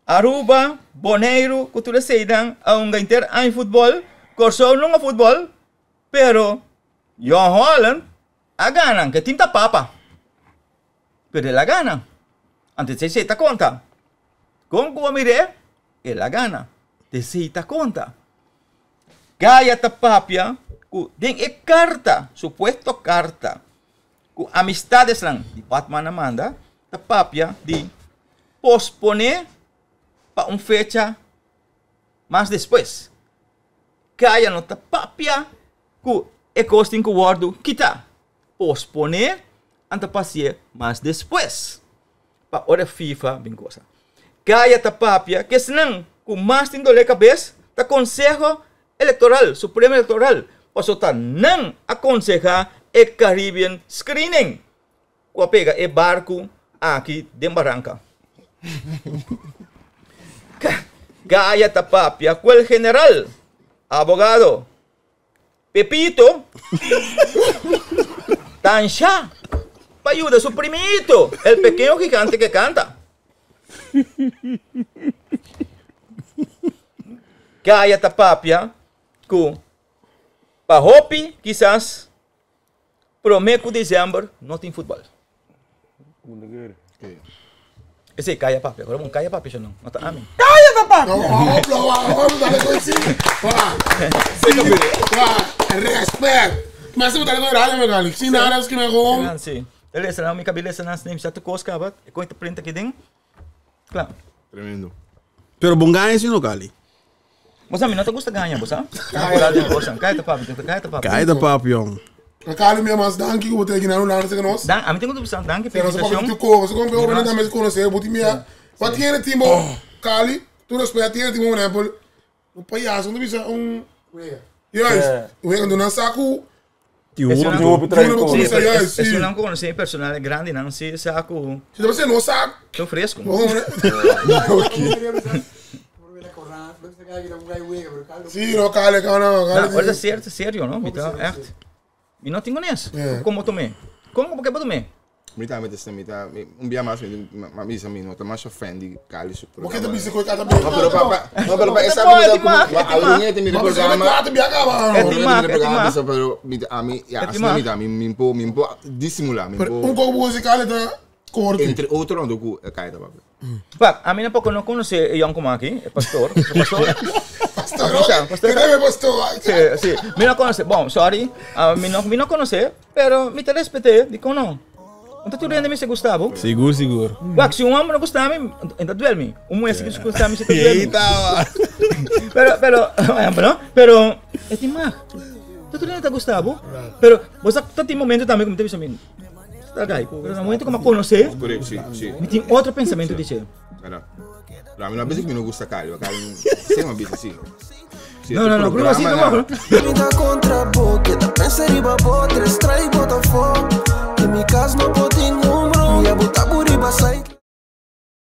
[SPEAKER 5] Aruba, Boneiru ku tur eseinan a hunga inter aña futbol, Kòrsou no hunga futbol, pero Jong Holland a gana, ke tin ta papa. Pero el a gana. Anto esei ta konta. Kon ku bo mir'é, el a gana. Esei ta konta. Gaya ta papia ku den e karta, supuesto karta, ku amistadesnan di Batman a manda, ta papia di posponé pa un fecha mas despues. Gaya no ta papia ku e kos tin ku wòrdu kitá, posponé anta pasié mas despues pa ora FIFA bin gosa. Kaya ta papia ku esnan ku mas tin dolé kabes ta Konseho Elektoral, Supremo Elektoral, pasobra ta nan a konsehá e Caribbean Screening ku a pega e barku aki den baranka. Kaya ta papia ku el general, abogado Pepito Tansha pa yuda su primito, el pequeño gigante que canta. Kaya ta papia ku pa hopi kisas prome ku december no tin futbol. Esei kaya papia. Ora bon kaya papia no. No ta ami.
[SPEAKER 7] Kaya ta papia.
[SPEAKER 3] No, hopla, hopla, dale con sí. Wa. Sí, wa. Respect. Maar ze moeten daar gewoon radio mee Zie naar huis kunnen gewoon.
[SPEAKER 5] Sí. El esa na mi kabila esa na snem sa tu kos kabat. E kon te print aki ding. Klaar.
[SPEAKER 6] Tremendo.
[SPEAKER 4] Pero bon gaña si no Kali.
[SPEAKER 5] Bosa mi no te gusta gaña, bosa. Kaya ta papia. Kaya ta papia. Kaya ta papia.
[SPEAKER 4] Kaya ta papia, jong.
[SPEAKER 3] Kali mi mas danki ku bo ta aki na Hulanda seka nos.
[SPEAKER 5] Dan, ami tin ku bisa danki pa
[SPEAKER 3] Seka nos a papia
[SPEAKER 5] invitashon.
[SPEAKER 3] tu ko, se kon pe hopi nan tambe konosé bo tin mia. Wat tiene timbo Kali, tur respet tiene timbo por ehempel un payaso no ta bisa un Juist, wega do nan sa ku
[SPEAKER 4] Tin
[SPEAKER 5] Ese
[SPEAKER 4] hopi.
[SPEAKER 5] nan-
[SPEAKER 7] Tin hopi
[SPEAKER 3] Tin hopi
[SPEAKER 7] traidor.
[SPEAKER 5] Sí,
[SPEAKER 3] Sa
[SPEAKER 5] pero
[SPEAKER 3] juist,
[SPEAKER 5] es,
[SPEAKER 3] sí.
[SPEAKER 5] es un konosé personal grandi nan sí sa ku
[SPEAKER 3] Si ta bisa no sa
[SPEAKER 5] to fresco.
[SPEAKER 3] bo hombre. Sí, no Kali, no,
[SPEAKER 5] Nou,
[SPEAKER 3] Kali.
[SPEAKER 5] ora serio, serio, no? Mi ta echt. Mi no tin con es.
[SPEAKER 3] Ja.
[SPEAKER 5] Como tomé? Como porque bo tomé?
[SPEAKER 6] Mi tambe ta mi ta un bia mas mi mi bisa mi no ta masha fan di Cali su
[SPEAKER 3] Bo
[SPEAKER 6] programa.
[SPEAKER 3] ke ta bisa ku e kata bia?
[SPEAKER 6] No, pero pa pa no pero pa esa
[SPEAKER 5] Bo
[SPEAKER 6] mi ta
[SPEAKER 5] ti mag,
[SPEAKER 6] kuma
[SPEAKER 5] e ti
[SPEAKER 6] algun
[SPEAKER 5] mag.
[SPEAKER 6] gente mira
[SPEAKER 3] Ma bisa ku
[SPEAKER 6] programa.
[SPEAKER 3] kata bia kaba.
[SPEAKER 5] E ti mag,
[SPEAKER 6] Mira
[SPEAKER 5] e ti
[SPEAKER 6] programa
[SPEAKER 5] mag.
[SPEAKER 6] bisa pero mi ta ami ya
[SPEAKER 5] E ti
[SPEAKER 6] asina
[SPEAKER 5] mag.
[SPEAKER 6] mi ta mi mi po mi po disimula mi
[SPEAKER 3] Pero
[SPEAKER 6] po
[SPEAKER 3] un koko musikal ta korte.
[SPEAKER 6] entre otro ando ku e Cali ta papia.
[SPEAKER 5] Pak, a mí tampoco no conoce el Yonko Maki, el pastor. El pastor.
[SPEAKER 3] Pastor,
[SPEAKER 5] Pastor, pastor.
[SPEAKER 3] que debe pastor.
[SPEAKER 5] Sí, sí. Mi no conoce. Bom, sorry. Ah, mi no conoce, pero mi te respeté. Digo, no. Então tu rende me se Gustavo.
[SPEAKER 4] Sigur, sigur.
[SPEAKER 5] Wak, se um homem não gostar, me, então duele-me. Um mulher se gostar, me se duele-me.
[SPEAKER 4] Eita, mano.
[SPEAKER 5] Pero, pero, no? Pero, é de mar. Tu rende tá Gustavo. Pero, você tá tem momento também como teve mim. Tá gai. Pero no momento como a conhecer,
[SPEAKER 6] Correcto, sí, sí.
[SPEAKER 5] me tem outro pensamento de ser.
[SPEAKER 6] Verdad. Pero a mí no a veces que me gusta Cali, Cali sí, a veces sí. Sí,
[SPEAKER 5] No, no, no, pero así no,
[SPEAKER 6] programa,
[SPEAKER 5] no.
[SPEAKER 2] Mi ta contra bo, que ta pensa